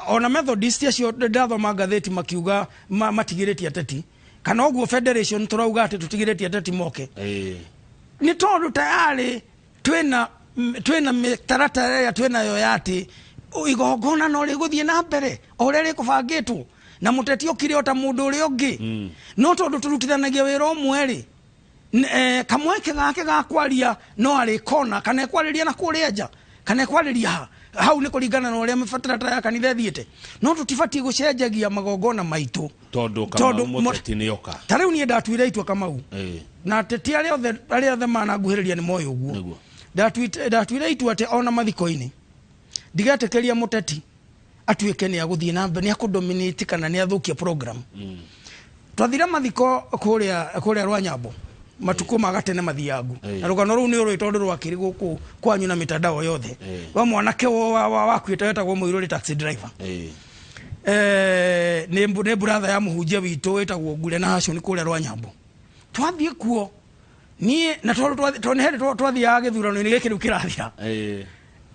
ona Methodist acio ndathoma ngathĩti makiuga matigĩrĩtie ateti, kana ũguo federation tũrauga atĩ tũtigĩrĩtie ateti moke, nĩ tondũ tayarĩ twĩna mĩtaratara ĩrĩa twĩnayo ya atĩ igongona no rĩgũthiĩ na mbere o ũrĩa rĩkũbangĩtwo, na mũteti okire o ta mũndũ ũrĩa ũngĩ. No tondũ tũrutithanagia wĩra ũmwe rĩ, kamweke gake ga kwaria no arĩkona, kana ekwarĩria na kũrĩa nja kana ekwarĩria ha hau, nĩ kũringana na ũrĩa mĩtaratara ya kanitha ĩthiĩte. No tũtibatiĩ gũcenjagia magongona maitũ
tondũ Kamau mũteti nĩoka.
Ta rĩu niĩ ndatuire itua, Kamau, na ateti arĩa othe mananguhĩrĩria nĩ moĩ ũguo. Ndatuire itua atĩ ona mathiko-inĩ ndigetĩkĩria mũteti atuĩke nĩ agũthiĩ na mbere, nĩ akũdominate kana nĩ athũkia program. Twathire mathiko kũrĩa Rwanyambo matukũ ma gatene mathiangu, na rũgano rũu nĩ ũrũĩ tondũ rwakĩrĩ gũkũ kwanyu na mitandao yothe, wa mwanake wakuĩte wetagwo Mũirũrĩ, taxi driver. Nĩ brother ya mũhunjia witũ wĩtagwo Ngure na Hashon kũrĩa Rwanyambo. Twathiĩ kuo niĩ na tondũ nĩ hĩndĩ twathiaga gĩthurano-inĩ gĩkĩ rĩu kĩrathira,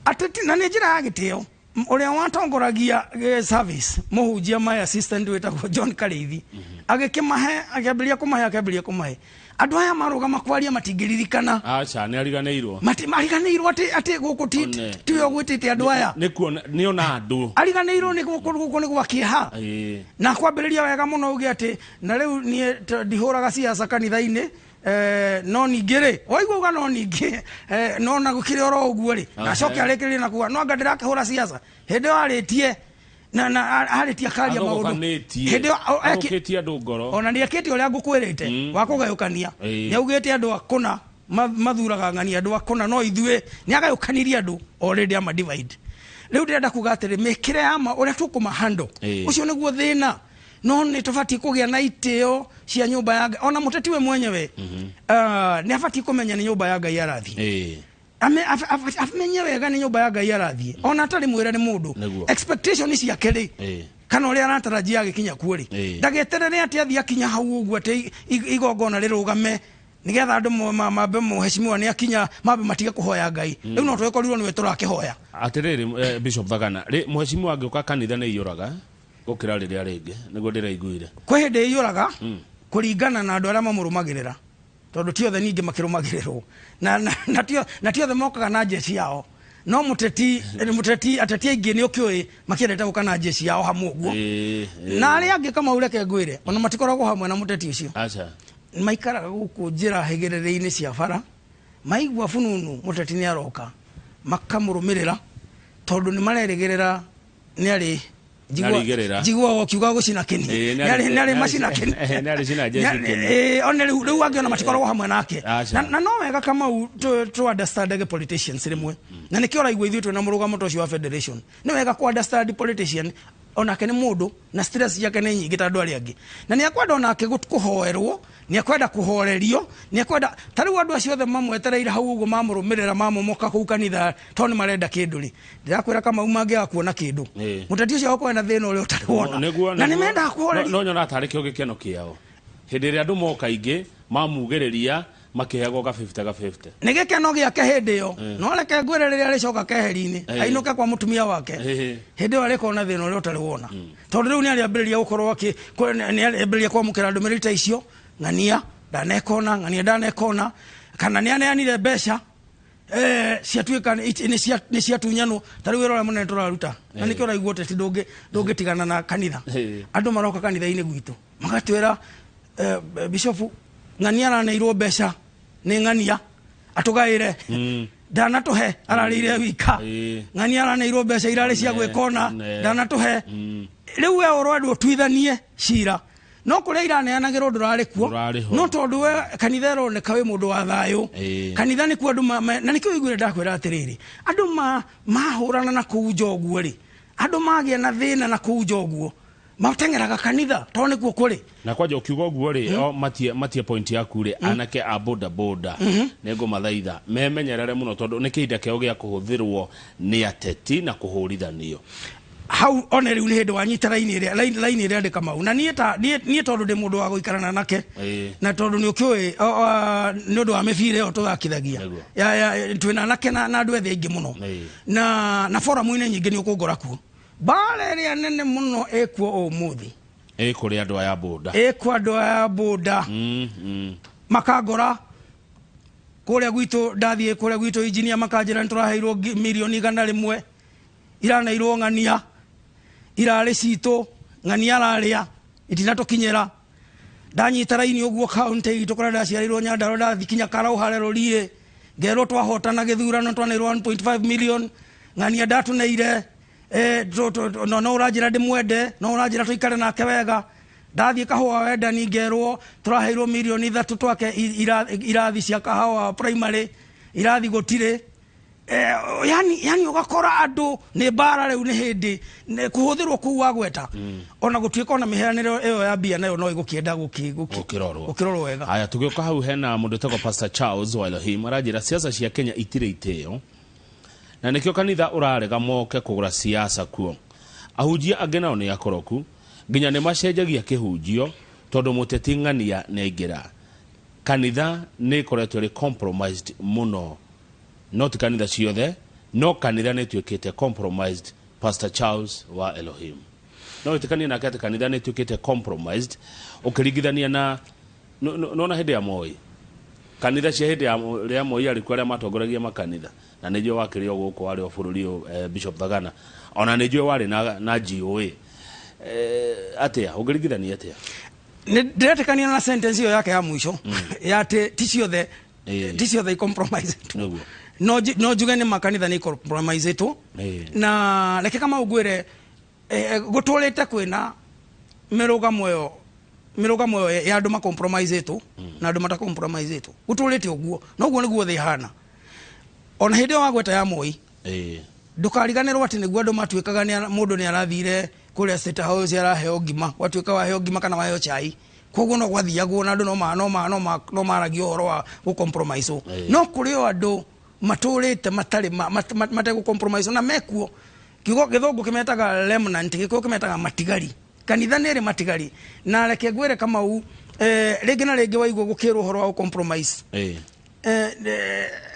ateti, na nĩ njĩra ya gĩtĩo, ũrĩa watongoragia service, mũhunjia, my assistant wĩtagwo John Karĩithi, agĩkĩmahe, akĩambĩrĩria kũmahe andũ aya marũgama kwaria matingĩririkana.
Aca, nĩ ariganĩirwo.
Mariganĩirwo atĩ gũkũ ti
One.
tiwe ũgwĩtĩte andũ aya.
Nĩ kuona nĩ ona andũ.
Ariganĩirwo nĩ gũkũ nĩ gwa kĩeha. Na kwambĩrĩria wega mũno uge atĩ na rĩu niĩ ndihũraga siasa kanitha-inĩ, no ningĩ rĩ, waigua uga no ningĩ, no na gũkĩrĩ oro ũguo rĩ, na acoke arĩkĩrĩrie na kuga no anga ndĩrakĩhũra siasa hĩndĩ ĩyo arĩtie na arĩtie akaria maũndũ
Athũkanĩtie.
hĩndĩ ĩyo
Athũkĩtie andũ ngoro.
Ona nĩekĩte ũrĩa ngũkwĩrĩte wa kũgayũkania. Nĩaugĩte andũ a kũna mathuraga ng'ani, andũ a kũna, no ithuĩ nĩ agayũkanirie andũ already ama divide. Rĩu ndĩrenda kuga atĩrĩ, mĩkĩre ya ma ũrĩa tũkũma handle, ũcio nĩguo thĩna. No nĩ tũbatiĩ kũgĩa na itĩo cia nyũmba ya Ngai. Ona mũteti we mwenyewe nĩ abatiĩ kũmenya nĩ nyũmba ya Ngai arathiĩ. Amenye wega nĩ nyũmba ya Ngai arathiĩ, ona atarĩ mwĩre nĩ mũndũ. Expectation ciake rĩ, kana ũrĩa aratarajia agĩkinya kuo rĩ, ndageterere atĩ athiĩ akinya hau ũguo atĩ igongona rĩrũgame nĩgetha andũ mambe mũheshimiwa nĩ akinya mambe matige kũhoya Ngai. Rĩu no twĩkorirwo nĩwe tũrakĩhoya.
Atĩrĩrĩ, Bishop Thagana rĩ, mũheshimiwa angĩũka kanitha nĩ iyũraga? Gũkĩra rĩrĩa rĩngĩ nĩguo ndĩraiguire.
Kwĩ hĩndĩ ĩiyũraga kũringana na andũ arĩa mamũrũmagĩrĩra, tondũ ti othe ningĩ makĩrũmagĩrĩrwo na ti othe mokaga na njeci yao. No mũteti mũteti ateti aingĩ nĩ ũkĩũĩ makĩendete gũka na njeci yao hamwe ũguo.
Ĩĩ, ĩĩ.
Na arĩa angĩ, Kamau, reke ngwĩre, ona matikoragwo hamwe na mũteti ũcio.
Aca.
Maikaraga gũkũ njĩra hĩgĩrĩrĩ-inĩ cia bara, maigua bununu mũteti nĩ aroka, makamũrũmĩrĩra tondũ nĩ marerĩgĩrĩra nĩ arĩ
Nĩarĩigĩrĩra.
Njiguaga ũkiuga gũcina kĩni. Nĩ arĩ macina kĩni.
Nĩarĩ cina jeshi kĩni.
One rĩu angĩ ona matikoragwo hamwe nake.
Aca.
Na no wega, Kamau, tu understand politicians rĩmwe, na nĩkĩo ũraigua ithuĩ twĩna mũrũgamo ta ũcio wa federation. Nĩ wega ku understand politician, onake nĩ mũndũ na stress ciake nĩ nyingĩ ta andũ arĩa angĩ, na nĩ akwenda onake kũhoerwo, nĩ akwenda kũhorerio, nĩ akwenda ta rĩu andũ acio othe mamwetereire hau ũguo, mamũrũmĩrĩra, mamomoka kũu kanitha tondũ nĩ marenda kĩndũ rĩ. Ndĩrakwĩra, Kamau, mangĩaga kuona kĩndũ, mũteti ũcio akorwo na thĩna ũrĩa ũtarĩ wona. Na nĩ mendaga kũhorerio.
No nyonaga tarĩ kĩo gĩkeno kĩao hĩndĩ ĩrĩa andũ moka aingĩ mamugĩrĩria makĩheagwo ga 50 ga 50.
Nĩ gĩkeno gĩake hĩndĩ ĩyo, no reke ngwĩre, rĩrĩa arĩcoka keheri-inĩ, ainũke kwa mũtumia wake, hĩndĩ ĩyo arĩkorwo na thĩna ũrĩa ũtarĩ wona, tondũ rĩu nĩ arĩambĩrĩria gũkorwo nĩ arĩambĩrĩria kwamũkĩra ndũmĩrĩri ta icio: ng'ania ndanekona, ng'ania ndanekona, kana nĩ aneanire mbeca, ciatuĩka nĩ ciatunyanwo. Ta rĩu wĩra ũrĩa mũnene tũraruta, na nĩkĩo ũraigua ũteti ndũngĩtigana na kanitha. Andũ maroka kanitha-inĩ gwitũ magatwĩra, "Bishofu, ng'ania araneirwo mbeca nĩ ng'ania atũgaĩre, ndanatũhe, ararĩire wika. Ng'ania araneirwo mbeca irarĩ cia gwĩkona, ndanatũhe." Rĩu we ũrendwo ũtuithanie cira, no kũrĩa iraneanagĩrwo ndũrarĩ kuo.
Ndũrarĩ ho.
No tondũ we kanitha ĩroneka wĩ mũndũ wa thayũ, kanitha nĩkuo andũ na nĩkĩo ũiguire ndakwĩra atĩrĩrĩ, andũ mahũrana na kũu nja ũguo rĩ, andũ magĩa na thĩna na kũu nja ũguo, mateng'eraga kanitha tondũ nĩkuo kũrĩ.
Na kwanja ũkiuga ũguo rĩ, o matie point yaku rĩ, anake a boda boda nĩ ngũmathaitha memenyerere mũno, tondũ nĩ kĩhinda kĩao gĩa kũhũthĩrwo nĩ ateti na kũhũrithanio.
Hau one rĩu nĩ hĩndĩ wanyita raini ĩrĩa raini ĩrĩa ndĩ, Kamau, na niĩ ta niĩ tondũ ndĩ mũndũ wa gũikarana nake, na tondũ nĩ ũkĩũĩ nĩ ũndũ wa mĩbira ĩyo tũthakithagia ya twĩna anake na andũ ethĩ aingĩ mũno, na foramu-inĩ nyingĩ nĩ ũkũngora kuo. Mbara ĩrĩa nene mũno ĩkuo ũmũthĩ
Ĩ kũrĩ andũ aya boda.
Ĩkuo andũ aya boda. Makangora kũrĩa gwitũ, ndathiĩ kũrĩa gwitũ injinia, makanjĩra nĩ tũraheirwo mirioni 100, iraneirwo ng'ania, irarĩ citũ, ng'ania ararĩa, itinatũkinyĩra. Ndanyita raini ũguo kaunti itũ kũrĩa ndaciarĩirwo Nyandarua, ndathi kinya Karau harĩa Rũriĩ, ngerwo twahotana gĩthurano twaneirwo 1.5 million, ng'ania ndatũneire. No ũranjĩra ndĩmwende, no ũranjĩra tũikare nake wega. Ndathiĩ Kahũa Wendani, ngerwo tũraheirwo mirioni 3 twake irathi cia Kahawa Primary, irathi gũtirĩ. Yani ũgakora andũ nĩ mbara rĩu nĩ hĩndĩ kũhũthĩrwo kũu wagweta, ona gũtuĩka ona mĩheanĩre ĩyo ya mbia nayo no ĩgũkĩenda
gũkĩrorwo.
Gũkĩrorwo wega.
Haya, tũgĩũka hau hena mũndũ ũtagwo Pastor Charles wa Elohim aranjĩra siasa cia Kenya itirĩ itĩo, na nĩkĩo kanitha ũrarega moke kũgũra siasa kuo. Ahunjia angĩ nao nĩ akoroku, nginya nĩ macenjagia kĩhunjio tondũ mũteti ng'ania nĩ aingĩra kanitha. Nĩ ĩkoretwo ĩrĩ compromised mũno, no ti kanitha ciothe, no kanitha nĩ ĩtuĩkĩte compromised. Pastor Charles wa Elohim, no wĩtĩkanie nake atĩ kanitha nĩ ĩtuĩkĩte compromised ũkĩringithania na nona hĩndĩ ya Moi? Kanitha cia hĩndĩ ya rĩa Moi arĩ kuo arĩa matongoragia makanitha, na nĩ njũĩ wakĩrĩ o gũkũ warĩ o bũrũri ũyũ, Bishop Thagana, ona nĩ njũĩ warĩ na GOA. Atĩa ũngĩringithania atĩa?
Nĩ ndĩretĩkania na sentence ĩyo yake ya mũico ya atĩ ti ciothe, ti ciothe icompromisetwo. No njuge nĩ makanitha nĩ icompromisetwo. Na reke kama ngwĩre, gũtũrĩte kwĩna mĩrũgamo ĩyo ya andũ macompromisetwo na andũ matacompromisetwo. Gũtũrĩte ũguo, na ũguo nĩguo thĩ ĩhana. Ona hĩndĩ ĩyo wagweta ya Moi, ndũkariganĩrwo atĩ nĩguo andũ matuĩkaga mũndũ nĩ arathire kũrĩa State House araheo ngima, gwatuĩka waheo ngima kana waheo chai, koguo no gwathiagwo na andũ no maragia ũhoro wa gũcompromise. No kũrĩ o andũ matũrĩte matarĩ mategũcompromise na mekuo. Kiugo gĩthũngũ kĩmetaga remnant, gĩkũyũ kĩmetaga matigari. Kanitha nĩ ĩrĩ matigari, na reke ngwĩre, Kamau, rĩngĩ na rĩngĩ waigua gũkĩrwo ũhoro wa gũcompromise,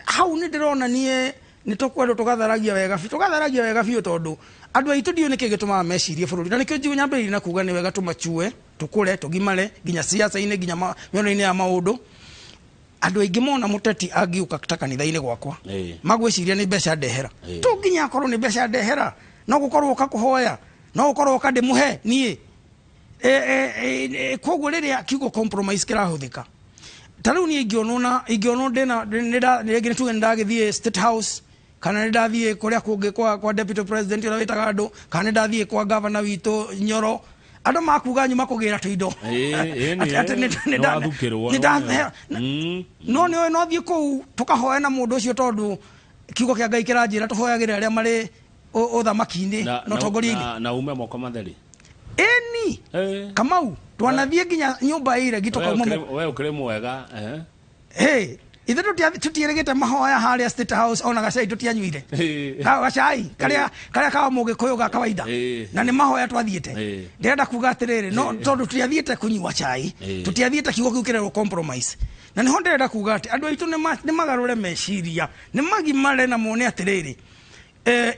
hau nĩ ndĩrona niĩ nĩ tũkwendwo tũgatharagia wega biũ, tũgatharagia wega biũ, tondũ Andũ aitũ ndiũĩ nĩkĩ gĩtũmaga mecirie bũrũri, na nĩkĩo njiũ nyambĩrĩirie na kuga nĩ wega tũmachue, tũkũre, tũgimare nginya siasa-inĩ, nginya mĩono-inĩ ya maũndũ. Andũ aingĩ mona mũteti angĩũka ta kanitha-inĩ gwakwa, magwĩciria nĩ mbeca ndehera. To nginya akorwo nĩ mbeca ndehera, no gũkorwo ũka kũhoya, no gũkorwo ũka ndĩmũhe niĩ. Koguo rĩrĩa kiugo compromise kĩrahũthĩka, ta rĩu niĩ ingĩonwo na ingĩonwo ndĩna rĩngĩ nĩ tuge nĩ ndagĩthiĩ State House, kana nĩ ndathiĩ kũrĩa kũngĩ kwa deputy president ũrĩa wĩtaga andũ, kana nĩ ndathiĩ kwa governor witũ Nyoro, andũ makuga nyuma kũgĩra tũindo. Atĩ
nĩ
nĩ no nĩ no thiĩ kũu tũkahoya na mũndũ ũcio, tondũ kiugo kĩa Ngai kĩranjĩra tũhoyagĩre arĩa marĩ ũthamaki-inĩ na ũtongoria-inĩ.
Na ume moko matheri.
Ĩni Kamau, twanathiĩ nginya nyũmba ĩregi tũkauma.
We ũkĩrĩ mwega.
Hey, ithuĩ tũtiĩrĩgĩte mahoya harĩa State House, ona gacai tũtianyuire. Gacai karĩa karĩa ka mũgĩkũyũ ga kawaida, na nĩ mahoya twathiĩte. Ndĩrenda kuga atĩrĩrĩ, no tondũ tũtiathiĩte kũnyua cai, tũtiathiĩte kiugo kĩu kĩrerwo compromise, na nĩho ndĩrenda kuga atĩ andũ aitũ nĩ magarũre meciria, nĩ magimare na mone atĩrĩrĩ,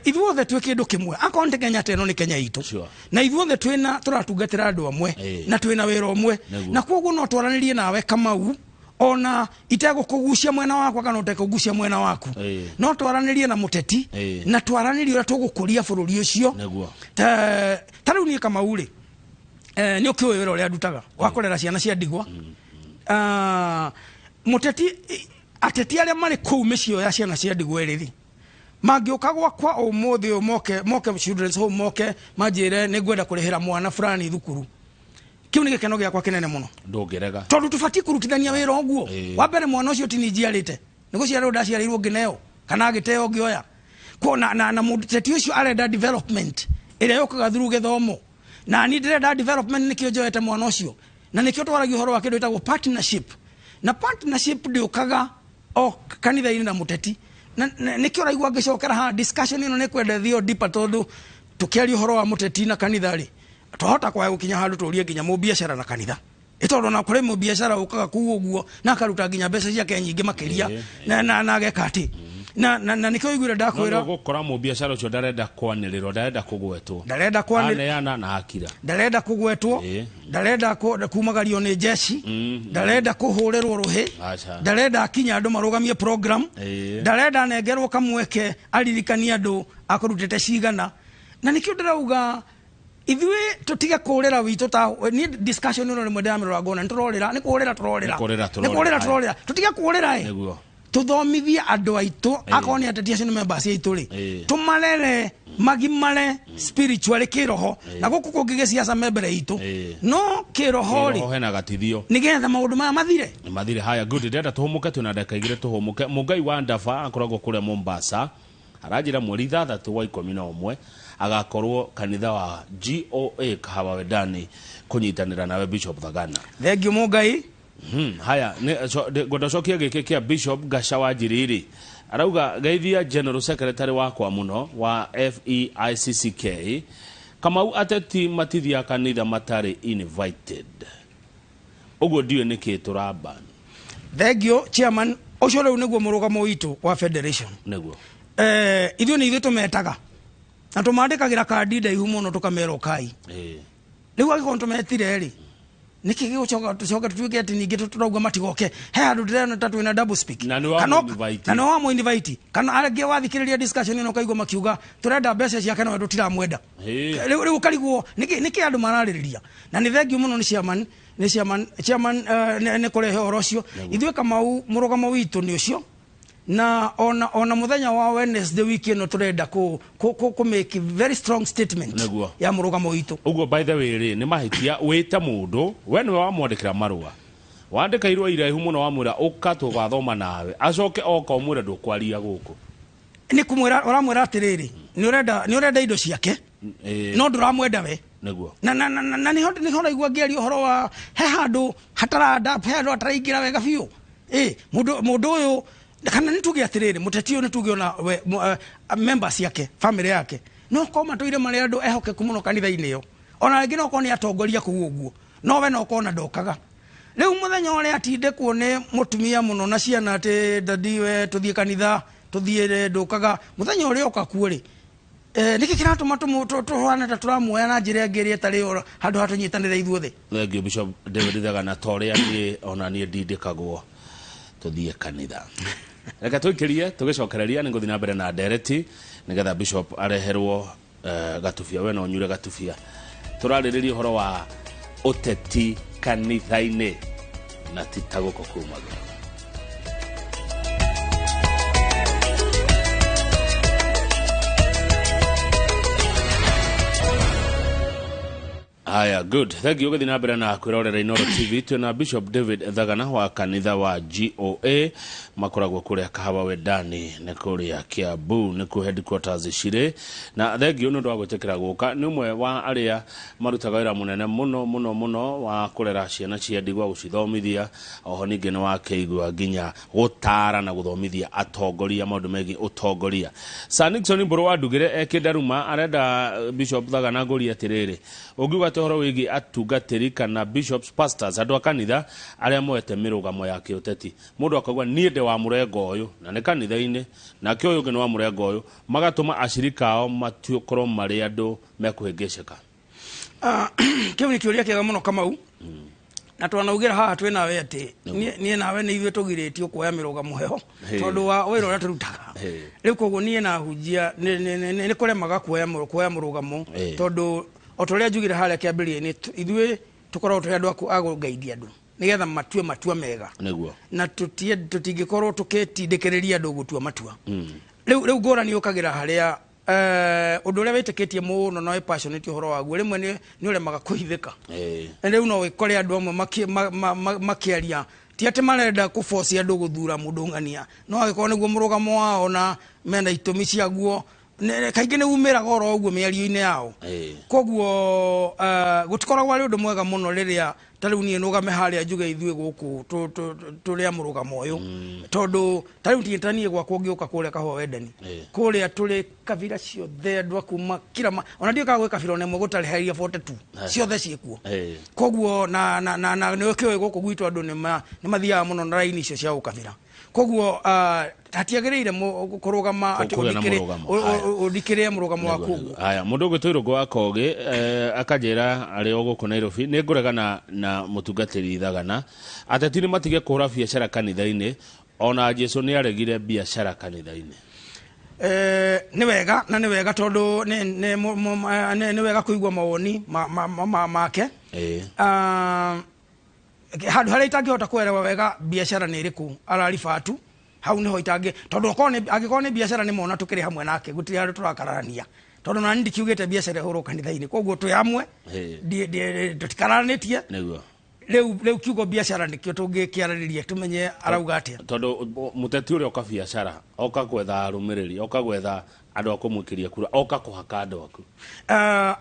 ithuothe twĩ kĩndũ kĩmwe. Akorwo nĩ Kenya ta ĩno nĩ Kenya itũ, na ithuothe twĩna tũratungatĩra andũ amwe na twĩna wĩra ũmwe, na koguo no twaranĩrie nawe Kamau ona itegũkũgucia mwena wakwa kana ũtekũgucia mwena waku. No twaranĩrie na mũteti na twaranĩrie ũrĩa tũgũkũria bũrũri ũcio. Ta rĩu niĩ Kamau rĩ, nĩ ũkĩũĩ wĩra ũrĩa ndutaga wa kũrera ciana cia ndigwa. Mũteti, ateti arĩa marĩ kũu mĩciĩ ya ciana cia ndigwa ĩrĩ rĩ, mangĩũka gwakwa ũmũthĩ ũyũ, moke children's home, moke manjĩre nĩ ngwenda kũrĩhĩra mwana fulani thukuru, kĩu nĩ gĩkeno gĩakwa kĩnene mũno.
Ndũngĩrega.
Tondũ tũbatiĩ kũrutithania wĩra ũguo. Wa mbere, mwana ũcio ti niĩ njiarĩte, nĩ gũciarĩrwo ndaciarĩirwo ngĩneo kana agĩteo ngĩoya. Na mũteti ũcio arenda development ĩrĩa yũkaga through gĩthomo, na niĩ ndĩrenda development, nĩkĩo njoete mwana ũcio, na nĩkĩo twaragia ũhoro wa kĩndũ gĩtagwo partnership. Na partnership ndĩũkaga o kanitha-inĩ na mũteti. Na nĩkĩo ũraigua ngĩcokera haha, discussion ĩno nĩ kwenda ĩthio deeper, tondũ tũkĩaria ũhoro wa mũteti na kanitha rĩ, twahota kwaga gũkinya handũ tũrie nginya mũbiacara na kanitha, ĩ tondũ ona kũrĩ mũbiacara ũkaga kuu ũguo na akaruta nginya mbeca ciake nyingĩ makĩria na ageka atĩ na nĩkĩo ũiguire ndakwĩra.
No gũkora mũbiacara ũcio ndarenda kwanĩrĩrwo, ndarenda kũgwetwo.
Ndarenda kwanĩrĩrwo.
Aneana na akira.
Ndarenda kũgwetwo, ndarenda kumagario nĩ jeshi, ndarenda kũhũrĩrwo rũhĩ, ndarenda akinya andũ marũgamie program, ndarenda anengerwo kamweke aririkanie andũ akũrutĩte cigana. Na nĩkĩo ndĩrauga ithuĩ tũtige kũrĩra witũ. Ta niĩ discussion ĩno rĩmwe ndĩramĩrora ngona nĩ tũrorĩra, nĩ kũrĩra tũrorĩra.
Nĩ kũrĩra.
Nĩ kũrĩra tũrorĩra. Tũtige kũrĩra ĩ. Tũthomithie andũ aitũ, akorwo nĩ ateti acio nĩ members aitũ rĩ, tũmarere magimare spiritually, kĩroho, na gũkũ kũngĩ gĩciaca me mbere itũ, no kĩroho rĩ,
Kĩroho hena gatithio.
Nĩgetha maũndũ maya mathire.
Mathire. Haya, good. Ndĩrenda tũhũmũke, twĩna ndagĩka 2 tũhũmũke. Mũngai wa Ndaba akoragwo kũrĩa Mombasa, aranjĩra mweri 6 wa 11 agakorwo kanitha wa GOA Kahawa Wendani kũnyitanĩra nawe Bishop Thagana.
Thengiũ Mũngai.
Haya, ngwenda ũcokie gĩkĩ kĩa Bishop Gasha wa Njiriri. Arauga geithia General Secretary wakwa mũno wa FEICCK Kamau, ateti matithia kanitha matarĩ invited, ũguo ndiũĩ nĩkĩ tũramba.
Thengiũ chairman ũcio. Rĩu nĩguo mũrũgamo witũ wa federation. Ithuĩ nĩ ithuĩ tũmetaga na tũmandĩkagĩra kandi ndaihu mũno, tũkamera ũkai. Rĩu angĩkorwo tũmetire rĩ, nĩkĩ gĩgũcoka tũcoke tũtuĩke atĩ ningĩ tũrauga matigoke? He handũ ndĩrona ta twĩna double speak.
Na nĩ wamũ-invite.
Na nĩ wamũ-invite. Kana angĩ wathikĩrĩria discussion ĩno ũkaigua makiuga tũrenda mbeca ciake no tũtiramwenda. Rĩu ũkarigwo nĩkĩ andũ mararĩrĩria. Na nĩ thengiũ mũno nĩ chairman, nĩ chairman nĩ kũrehe ũhoro ũcio. Ithuĩ Kamau, mũrũgamo witũ nĩ ũcio, na ona mũthenya wa Wednesday wiki ĩno tũrenda kũ make very strong statement ya mũrũgamo witũ.
Ũguo by the way rĩ, nĩ mahĩtia wĩte mũndũ we nĩwe wamwandĩkĩra marũa, wandĩka irũa iraihu mũno, wamwĩra ũka tũgathoma nawe, acoke oka ũmwĩre ndũkwaria gũkũ.
Nĩ kũmwĩra ũramwĩra atĩrĩrĩ, nĩ ũrenda indo ciake, no ndũramwenda we. Na nĩho raigua ngĩaria ũhoro wa he handũ hataranda, he handũ hataraingĩra wega biũ. Ĩ mũndũ ũyũ, kana nĩ tuge atĩrĩrĩ, mũteti ũyũ, nĩ tuge ona we members ciake, family yake, no korwo matũire marĩ andũ ehokeku mũno kanitha-inĩ ĩyo, ona rĩngĩ no korwo nĩ atongoria kũu ũguo, no we no korwo na ndokaga. Rĩu mũthenya ũrĩa atindĩkwo nĩ mũtumia mũno na ciana atĩ, "Daddy, we tũthiĩ kanitha, tũthiĩ," ndũkaga. Mũthenya ũrĩa oka kuo rĩ, Nĩkĩ kĩratũma tũhane ta tũramuoya na njĩra ĩngĩ ĩrĩa ĩtarĩ yo handũ ha tũnyitanĩre ithuothe?
Thank you, Bishop David Thagana. Ta ũrĩa niĩ ona niĩ ndindĩkagwo tũthiĩ kanitha, reke tũikĩrie tũgĩcokereria nĩ ngũthiĩ na mbere na ndereti nĩgetha Bishop areherwo gatubia. We no ũnyure gatubia. Tũrarĩrĩria ũhoro wa ũteti kanitha-inĩ na ti ta gũkũ kumagĩra. Haya, good. Thank you gũthiĩ na mbere na kwĩrorera Inooro TV. Twĩna Bishop David Thagana wa kanitha wa GOA, makoragwo kũrĩa Kahawa Wendani, nĩ kũrĩa Kiambu, nĩkuo headquarters cirĩ. Na thank you nĩ ũndũ wa gwĩtĩkĩra gũka. Nĩ ũmwe wa arĩa marutaga wĩra mũnene mũno mũno mũno wa kũrera ciana cia ndigwa, gũcithomithia, oho ningĩ nĩ wakĩigua nginya gũtaara na gũthomithia atongoria maũndũ megiĩ ũtongoria. Sir Nixon Mbũrũ wa Ndugĩre e Kĩndaruma arenda Bishop Thagana ngũrie atĩrĩrĩ, ũngiuga atĩa ũhoro wĩgiĩ atungatĩri kana bishops, pastors, andũ a kanitha arĩa moete mĩrũgamo ya kĩũteti? Mũndũ akauga niĩ ndĩ wa mũrengo ũyũ na nĩ kanitha-inĩ, nake ũyũ ũngĩ nĩ wa mũrengo ũyũ, magatũma acirika ao matuĩkorwo marĩ andũ mekũhĩngĩcĩka.
Kĩu nĩ kĩũria kĩega mũno, Kamau, na twanaugĩra haha twĩ nawe atĩ niĩ nawe nĩ ithuĩ tũgirĩtio kuoya mĩrũgamo heho tondũ wa wĩra ũrĩa tũrutaga. Rĩu koguo niĩ na hunjia nĩ kũremaga kuoya mũrũgamo tondũ o ta ũrĩa njugire harĩa kĩambĩrĩria-inĩ, ithuĩ tũkoragwo tũrĩ andũ a kũgaithia andũ nĩgetha matue matua mega. Na tũtingĩkorwo tũkĩtindĩkĩrĩria andũ gũtua matua. Rĩu ngũrani yũkagĩra harĩa ũndũ ũrĩa wĩtĩkĩtie mũno na wĩ passionate ũhoro waguo, rĩmwe nĩ ũremaga kũhithĩka. Rĩu no wĩkore andũ amwe makĩaria, ti atĩ marenda kũboci andũ gũthura mũndũ ng'ania, no angĩkorwo nĩguo mũrũgamo wao na mena itũmi ciaguo, kaingĩ nĩ umĩraga oro ũguo mĩario-inĩ yao. Koguo gũtikoragwo arĩ ũndũ mwega mũno rĩrĩa ta rĩu niĩ nũgame harĩa njuge ithuĩ gũkũ tũrĩ a mũrũgamo ũyũ, tondũ ta rĩu ta niĩ gwakwa ũngĩũka kũrĩa Kahũa Wendani, kũrĩa tũrĩ kabira ciothe, andũ a kuma kila ona ndiũĩ kana gwĩ kabira ona ĩmwe gũtarĩ harĩa 42 ciothe ciĩkuo. Koguo na nĩ ũkĩũĩ gũkũ gwitũ andũ nĩ mathiaga mũno na raini icio cia ũkabira, koguo hatiagĩrĩire kũrũgama atĩ
Kũgĩa na mũrũgamo.
Ũthikĩrĩre mũrũgamo waku ũguo.
Haya, mũndũ ũgwĩtwo Irũngũ wa Kogĩ akanjĩra arĩ o gũkũ Nairobi, nĩ ngũregana na mũtungatĩri Thagana. Ateti nĩ matige kũhũra biacara kanitha-inĩ, ona Jesu nĩ aregire biacara kanitha-inĩ.
Nĩ wega na nĩ wega tondũ nĩ wega kũigua mawoni make. Handũ harĩa itangĩhota kũerewa wega biacara nĩ ĩrĩkũ araribatu hau nĩho itangĩ, tondũ okorwo angĩkorwo nĩ biacara nĩ mona tũkĩrĩ hamwe nake, gũtirĩ handũ tũrakararania, tondũ nani ndikiugĩte biacara ĩhũrwo kanitha-inĩ, koguo twĩ hamwe. Tũtikararanĩtie. Rĩu kiugo biacara nĩkĩo tũngĩkĩarĩrĩria tũmenye arauga atĩa.
Tondũ mũteti ũrĩa oka biacara, oka gwetha arũmĩrĩri, oka gwetha andũ a kũmũikĩria kura, oka kũhaka andũ aku.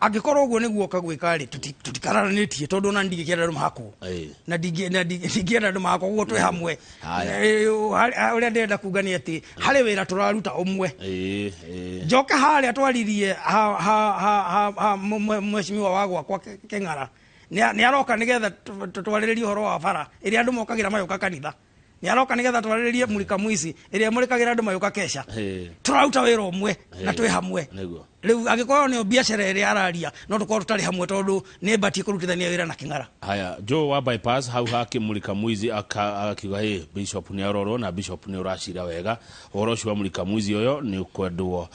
Angĩkorwo ũguo nĩguo oka gwĩka rĩ, tũtikararanĩtie, tondũ ona ndingĩkĩenda andũ mahakwo na ndingĩenda andũ mahakwo, koguo twĩ hamwe. Ũrĩa ndĩrenda kuga nĩ atĩ harĩ wĩra tũraruta ũmwe.
Ĩĩ, ĩĩ.
Njoke harĩa twaririe ha mheshimiwa wa gwakwa Kĩng'ara nĩ aroka nĩgetha twarĩrĩrie ũhoro wa bara ĩrĩa andũ mokagĩra magĩũka kanitha, nĩ aroka nĩgetha twarĩrĩrie mũrika mwici ĩrĩa mũrĩkagĩra andũ magĩũka keca. Tũraruta wĩra ũmwe na twĩ hamwe. Rĩu angĩkorwo nĩyo biacara ĩrĩa araria, no tũkorwo tũtarĩ hamwe tondũ nĩ mbatie kũrutithania wĩra na Kĩng'ara.
Haya, Joe wa bypass hau hakĩmũrika mwizi akiuga hĩ bishop nĩ arorwo na bishop nĩ ũracira wega ũhoro ũcio wa mũrika mwizi ũyũ nĩ ũkwendwo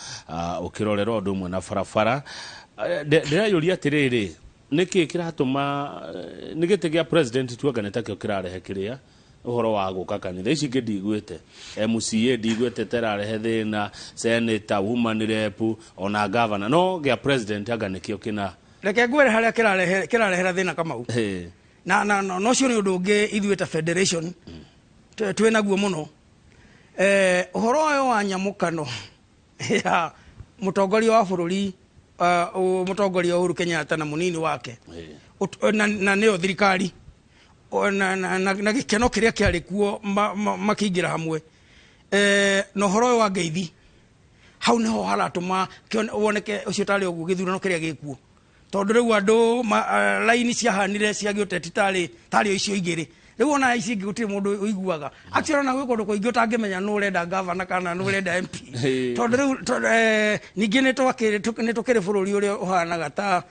ũkĩrorerwo ũndũ ũmwe na barabara. Ndĩreyũria atĩrĩrĩ, nĩkĩ kĩratũma nĩ gĩtĩ gĩa president tuanga nĩ takĩo kĩrarehe kĩrĩa ũhoro wa gũka kanitha ici ingĩ ndiguĩte MCA, ndiguĩte terarehe thĩna, senator, woman rep, ona governor, no gĩa president anga nĩkĩo kĩna
Reke ngwĩre harĩa kĩrarehera thĩna, Kamau. Na ũcio nĩ ũndũ ũngĩ ithuĩ ta federation twĩ naguo mũno, ũhoro ũyũ wa nyamũkano ya mũtongoria wa bũrũri, mũtongoria Uhuru Kenyatta na mũnini wake na nĩyo thirikari na gĩkeno kĩrĩa kĩarĩ kuo makĩingĩra hamwe, na ũhoro ũyũ wa ngeithi, hau nĩho haratũma woneke ũcio tarĩ ũguo gĩthurano kĩrĩa gĩkuo. Tondũ rĩu andũ raini ciahanire cia gĩũteti tarĩ tarĩ o icio igĩrĩ. Rĩu ona ici ingĩ gũtirĩ mũndũ ũiguaga. Actually ona gwĩ kũndũ kũingĩ ũtangĩmenya nũ ũrenda gavana kana nũ ũrenda MP. Tondũ rĩu ningĩ nĩ tũkĩrĩ bũrũri ũrĩa ũhanaga ta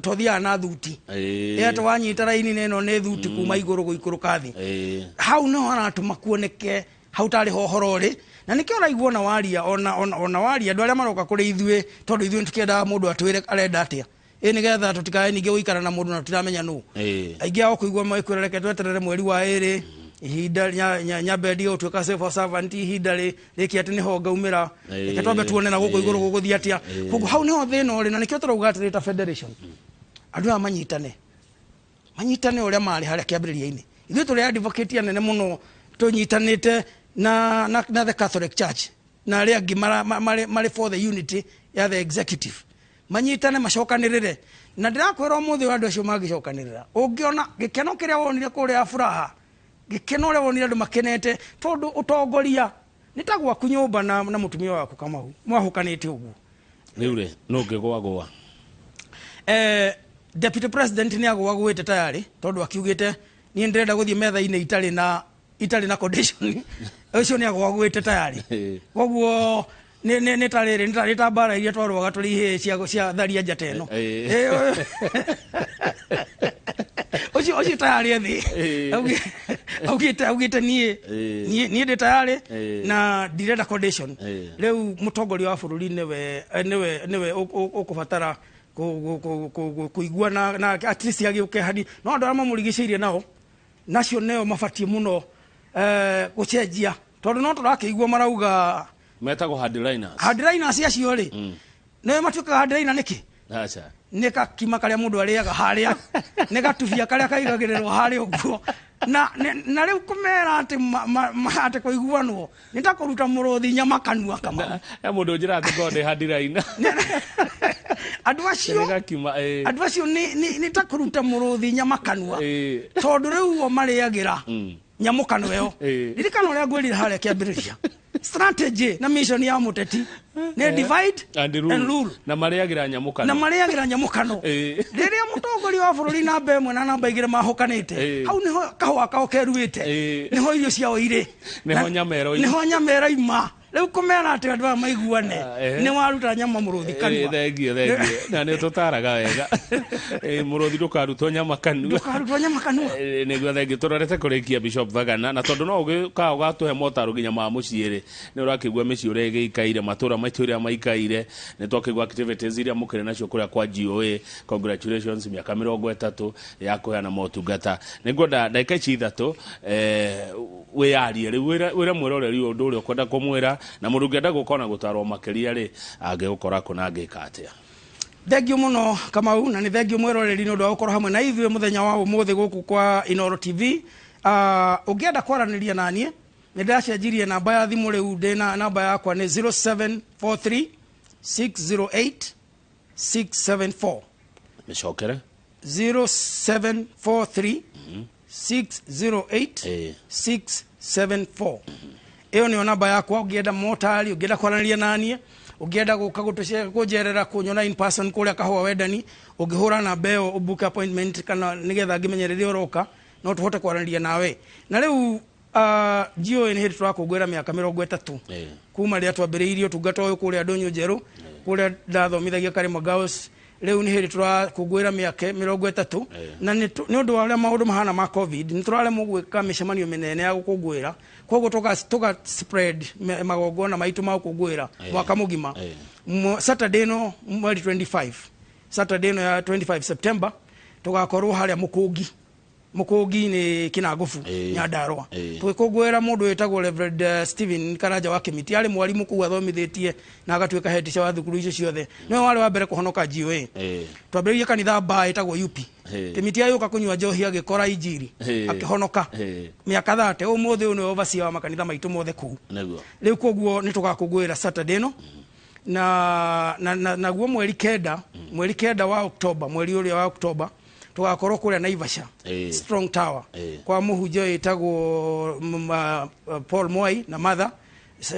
tũthiaga na thuti. Ĩ atĩ wanyita raini na ĩno nĩ thuti kuma igũrũ gũikũrũka thĩ. Hau nĩho haratũma kuoneke hau tarĩ ho ũhoro ũrĩ. Na nĩkĩo ũraigua ona waria, ona waria andũ arĩa maroka kũrĩ ithuĩ, tondũ ithuĩ nĩtũkĩendaga mũndũ atwĩre arenda atĩa. Ĩ nĩgetha tũtikae ningĩ gũikara na mũndũ na tũtiramenya nũ. Aingĩ ao kũigua magĩkwĩra reke tweterere mweri wa ĩrĩ, ihinda nyambe ndige gũtuĩka civil servant ihinda rĩkĩ atĩ nĩho ngaumĩra. Reke twambe tuone na gũkũ igũrũ gũgũthiĩ atĩa. Koguo hau nĩho thĩna ũrĩ, na nĩkĩo tũrauga atĩrĩ ta federation. Andũ aya manyitane. Manyitane ũrĩa marĩ harĩa kĩambĩrĩria-inĩ. Ithuĩ tũrĩ advocate anene mũno tũnyitanĩte na the Catholic Church na arĩa angĩ marĩ for the unity ya the executive. Manyitane macokanĩrĩre. Na ndĩrakwĩra ũmũthĩ ũyũ andũ acio mangĩcokanĩrĩra, ũngĩona gĩkeno kĩrĩa wonire kũrĩa Furaha, gĩkeno ũrĩa wonire andũ makenete, tondũ ũtongoria nĩ ta gwaku nyũmba na mũtumia waku Kamau, mwahũkanĩte ũguo.
Rĩu rĩ, nũ ũngĩgwagwa?
Deputy President nĩ agwagwĩte tayari, tondũ akiugĩte niĩ ndĩrenda gũthiĩ metha-inĩ itarĩ na condition. Ũcio nĩ agwagwĩte tayari. Koguo nĩ ta rĩrĩ, nĩ ta mbara iria twarũaga tũrĩ ihĩĩ cia tharia njata ĩno. Ũcio tayari ethĩ. Augĩte niĩ ndĩ tayari na ndirenda condition. Rĩu mũtongoria wa bũrũri nĩwe ũkũbatara kũigua na at least agĩũke hani. No andũ arĩa mamũrigicĩirie nao, nacio nĩo mabatiĩ mũno gũcenjia. Tondũ no tũrakĩigua marauga
metagwo hardliners.
Hardliners acio rĩ, nĩo matuĩkaga hardliner nĩkĩ?
Aca.
Nĩ gakima karĩa mũndũ arĩaga harĩa, nĩ gatubia karĩa kaigagĩrĩrwo harĩa ũguo. Na rĩu kũmera atĩ atĩ kũiguanwo, nĩ ta kũruta mũrũthi nyama kanua Kamau.
He mũndũ ũnjĩraga atĩ ngorwo ndĩ hardliner.
Andũ acio,
Nĩ gakima, ĩĩ.
andũ acio nĩ ta kũruta mũrũthi nyama kanua. Tondũ rĩu o marĩagĩra nyamũ kanua ĩyo. Ririkana ũrĩa ngwĩrire harĩa kĩambĩrĩria. Strategy na mission ya mũteti nĩ divide
And rule.
and rule.
Na marĩagĩra nyamũ kanua.
Na marĩagĩra nyamũ kanua. Rĩrĩa mũtongoria wa bũrũri namba ĩmwe na namba igĩrĩ mahũkanĩte, hau nĩho kahũa kao keruĩte. Nĩho irio ciao irĩ.
Nĩho nyama ĩroima.
Nĩho nyama ĩroima. Rĩu kũmera atĩ andũ aya maiguane, nĩ waruta nyama mũrũthi kanua.
Thengiũ, thengiũ. Na nĩ ũtũtaraga wega. Mũrũthi ndũkarutwo nyama kanua.
Ndũkarutwo nyama kanua.
Nĩguo thengiũ. Tũrorete kũrĩkia Bishop Thagana, na tondũ no ũgĩũkaga ũgatũhe motaro nginya ma mũciĩ rĩ, nĩ ũrakĩigua mĩciĩ ũrĩa ĩgĩikaire, matũra maitũ ũrĩa maikaire, nĩ twakĩigua activities iria mũkĩrĩ nacio kũrĩa kwa GOA. Congratulations, mĩaka mĩrongo ĩtatũ ya kũheana motungata. Nĩ ngwenda ndagĩka ici ithatũ, wĩyarie rĩu, wĩre mwĩroreri ũndũ ũrĩa ũkwenda kũmwĩra, na mũndũ ũngĩenda gũka na gũtarwo makĩria rĩ, angĩgũkora kũ na angĩka atĩa?
Thengiũ mũno Kamau, na nĩ thengiũ mwĩroreri nĩ ũndũ wa gũkorwo hamwe na ithuĩ mũthenya wa ũmũthĩ gũkũ kwa Inooro TV. Ũngĩenda kwaranĩria na niĩ, nĩ ndĩracenjirie namba ya thimũ rĩu, ndĩna namba yakwa nĩ zero seven four three six zero eight six seven four.
Mĩcokere.
Zero seven four three six zero eight six seven four. Ĩyo nĩyo namba yakwa, ũngĩenda motari, ũngĩenda kwaranĩria na niĩ, ũngĩenda gũka kũnjerera, kũnyona in person kũrĩa Kahũa Wendani, ũngĩhũra namba ĩyo ũbook appointment kana nĩgetha ngĩmenye rĩrĩa ũroka, no tũhote kwaranĩria nawe. Na rĩu, GOA nĩ hĩndĩ tũrakũngũĩra mĩaka mĩrongo ĩtatũ kuma rĩrĩa twambĩrĩirie ũtungata ũyũ kũrĩa Ndũnyũ Njerũ, kũrĩa ndathomithagia Karima Girls. Rĩu nĩ hĩndĩ tũrakũngũĩra mĩaka mĩrongo ĩtatũ, na nĩ ũndũ wa ũrĩa maũndũ mahana ma COVID, nĩ tũraremwo gwĩka mĩcemanio mĩnene ya gũkũngũĩra, koguo tũga spread magongona maitũ ma gũkũngũĩra mwaka mũgima. Saturday ĩno mweri 25, Saturday ĩno ya 25 September, tũgakorwo harĩa Mũkũngi. Mũkũngi nĩ Kĩnangobu, Nyandarũa. Tũgĩkũngũĩra mũndũ wĩtagwo Reverend Stephen Karanja wa Kĩmiti, arĩ mwarimũ kũu athomithĩtie na agatuĩka head teacher wa thukuru icio ciothe. Nĩwe warĩ wa mbere kũhonoka GOA. Twambĩrĩirie kanitha bar ĩtagwo UP. Kĩmiti agĩũka kũnyua njohi agĩkora injiri, akĩhonoka. Mĩaka 30, ũmũthĩ ũyũ nĩwe overseer wa makanitha maitũ mothe kũu. Rĩu koguo nĩ tũgakũngũĩra Saturday ĩno. Naguo mweri kenda, mweri kenda wa Oktoba, mweri ũrĩa wa Oktoba, tũgakorwo kũrĩa Naivasha, Strong Tower, kwa mũhunjia wĩtagwo Paul Mwai na Mother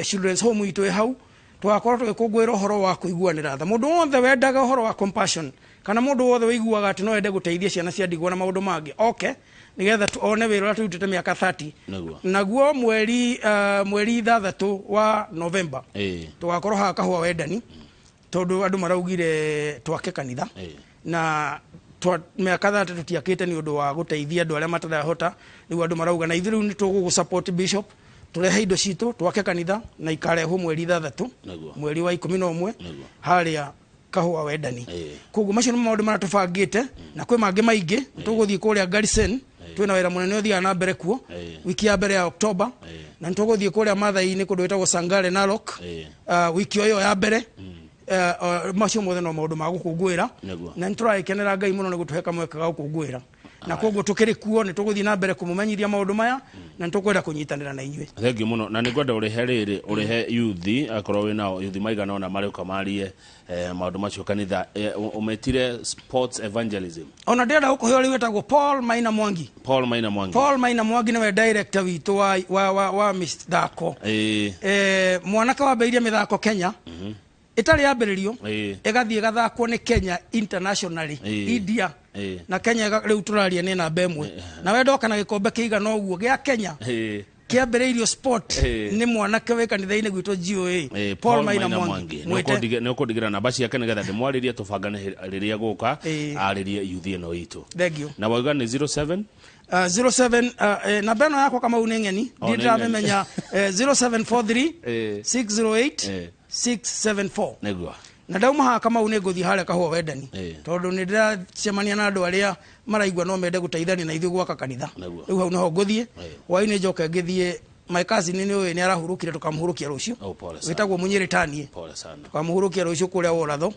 Children's Home itũ ĩ hau. Tũgakorwo tũgĩkũngũĩra ũhoro wa kũiguanĩra tha. Mũndũ wothe wendaga ũhoro wa compassion Kana mũndũ wothe wĩiguaga atĩ no ende gũteithia ciana cia ndigwa na maũndũ mangĩ oke, nĩgetha one wĩra ũrĩa tũrutĩte mĩaka 30. Naguo mweri mweri 6 wa November tũgakorwo haha Kahũa Wendani, tondũ andũ maraugire twake kanitha. Na mĩaka 30 tũtiakĩte nĩ ũndũ wa gũteithia andũ arĩa matarahota. Rĩu andũ marauga na ithuĩ rĩu nĩ tũgũgũ support bishop, tũrehe indo citũ twake kanitha, na ikarehwo mweri 6 mweri wa 11 harĩa Kahũa Wendani. Koguo macio nĩ maũndũ marĩa tũbangĩte, na kwĩ mangĩ maingĩ. Tũgũthiĩ kũrĩa Garrison, twĩna wĩra mũnene ũthiaga na mbere kuo wiki ya mbere ya October, na nĩ tũgũthiĩ kũrĩa Mathai-inĩ kũndũ gwĩtagwo Sangare Narok wiki o ĩyo ya mbere. Macio mothe no maũndũ ma gũkũngũĩra, na nĩ tũragĩkenera Ngai mũno nĩ gũtũhe kamweke ga gũkũngũĩra, na koguo tũkĩrĩ kuo nĩ tũgũthiĩ na mbere kũmũmenyithia maũndũ maya, na nĩ tũkwenda kũnyitanĩra na inyuĩ.
Thengiũ mũno, na nĩ ngwenda ũrĩhe rĩrĩ, ũrĩhe yuthi akorwo wĩnao yuthi maigana ũna marĩũka marie maũndũ macio kanitha, ũmetire sports evangelism.
Ona ndĩrenda gũkũhe ũrĩa wĩtagwo Paul Maina Mwangi.
Paul Maina Mwangi.
Paul Maina Mwangi nĩwe director witũ wa mĩthako. Mwanake wambĩrĩirie mĩthako Kenya ĩtarĩ yambĩrĩrio, ĩgathiĩ ĩgathakwo nĩ Kenya internationally, India na Kenya rĩu tũraria nĩ namba 1, na we ndoka na gĩkombe kĩigana ũguo gĩa Kenya kĩambĩrĩirio sport nĩ mwanake wĩ kanitha-inĩ gwitũ GOA, Paul Maina Mwangi.
Mwĩte. Nĩ ũkũndigĩra namba ciake nĩgetha ndĩmwarĩrie, tũbangane rĩrĩa gũka arĩrie yuthi ĩno itũ.
Thank you.
Na wauga nĩ 07?
07, namba ĩno yakwa Kamau nĩ ng'eni.
Oh, nĩ
ndiramĩmenya. 0743 608 674.
Nĩguo.
Na ndauma haha Kamau nĩ ngũthiĩ harĩa Kahũa Wendani, tondũ nĩ ndĩracemania na andũ arĩa maraigua no mende gũteithania na ithuĩ gwaka kanitha. Rĩu hau nĩho ngũthiĩ. Hwaĩ-inĩ njoke ngĩthiĩ my cousin, nĩ ũĩ nĩ arahurũkire, tũkamũhurũkia rũciũ.
Oh, pole sana.
Wĩtagwo Mũnyĩrĩtanie.
Pole sana.
Tũkamũhurũkia rũciũ kũrĩa Woratho.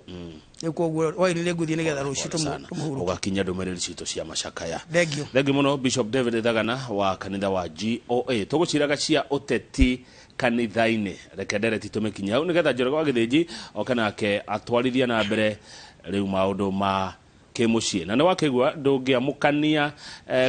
Rĩu koguo hwaĩ-inĩ nĩ ngũthiĩ nĩgetha rũciũ
Pole sana.
tũmũhurũkie.
Ũgakinya ndũmĩrĩri citũ cia macakaya.
Thank you.
Thengiũ mũno, Bishop David Thagana wa kanitha wa GOA. Tũgũciraga cia ũteti kanitha-inĩ, reke ndereti tũmĩkinye hau nĩgetha Njoroge wa Gĩthĩnji oke nake atwarithia na mbere rĩu maũndũ ma kĩmũciĩ. Na nĩ wakĩigua ndũngĩamũkania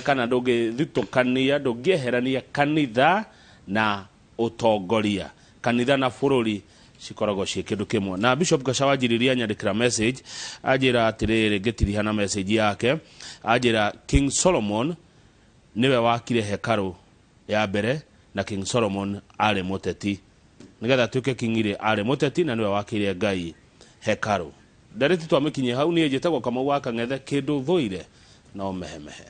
kana ndũngĩthitũkania, ndũngĩeherania kanitha na ũtongoria. Kanitha na bũrũri cikoragwo ciĩ kĩndũ kĩmwe. Na Bishop Gaca wanjiririe anyandĩkĩra message, anjĩra atĩrĩrĩ, ngĩtiriha na message yake, anjĩra King Solomon nĩwe wakire hekarũ ya mbere, na King Solomon arĩ mũteti. Nĩgetha atuĩke king rĩ, arĩ mũteti, na nĩwe wakĩire Ngai hekarũ. Ndarĩti twamĩkinyie hau. Niĩ njĩtagwo Kamau wa Kang'ethe, kĩndũ thũire no mehemehe.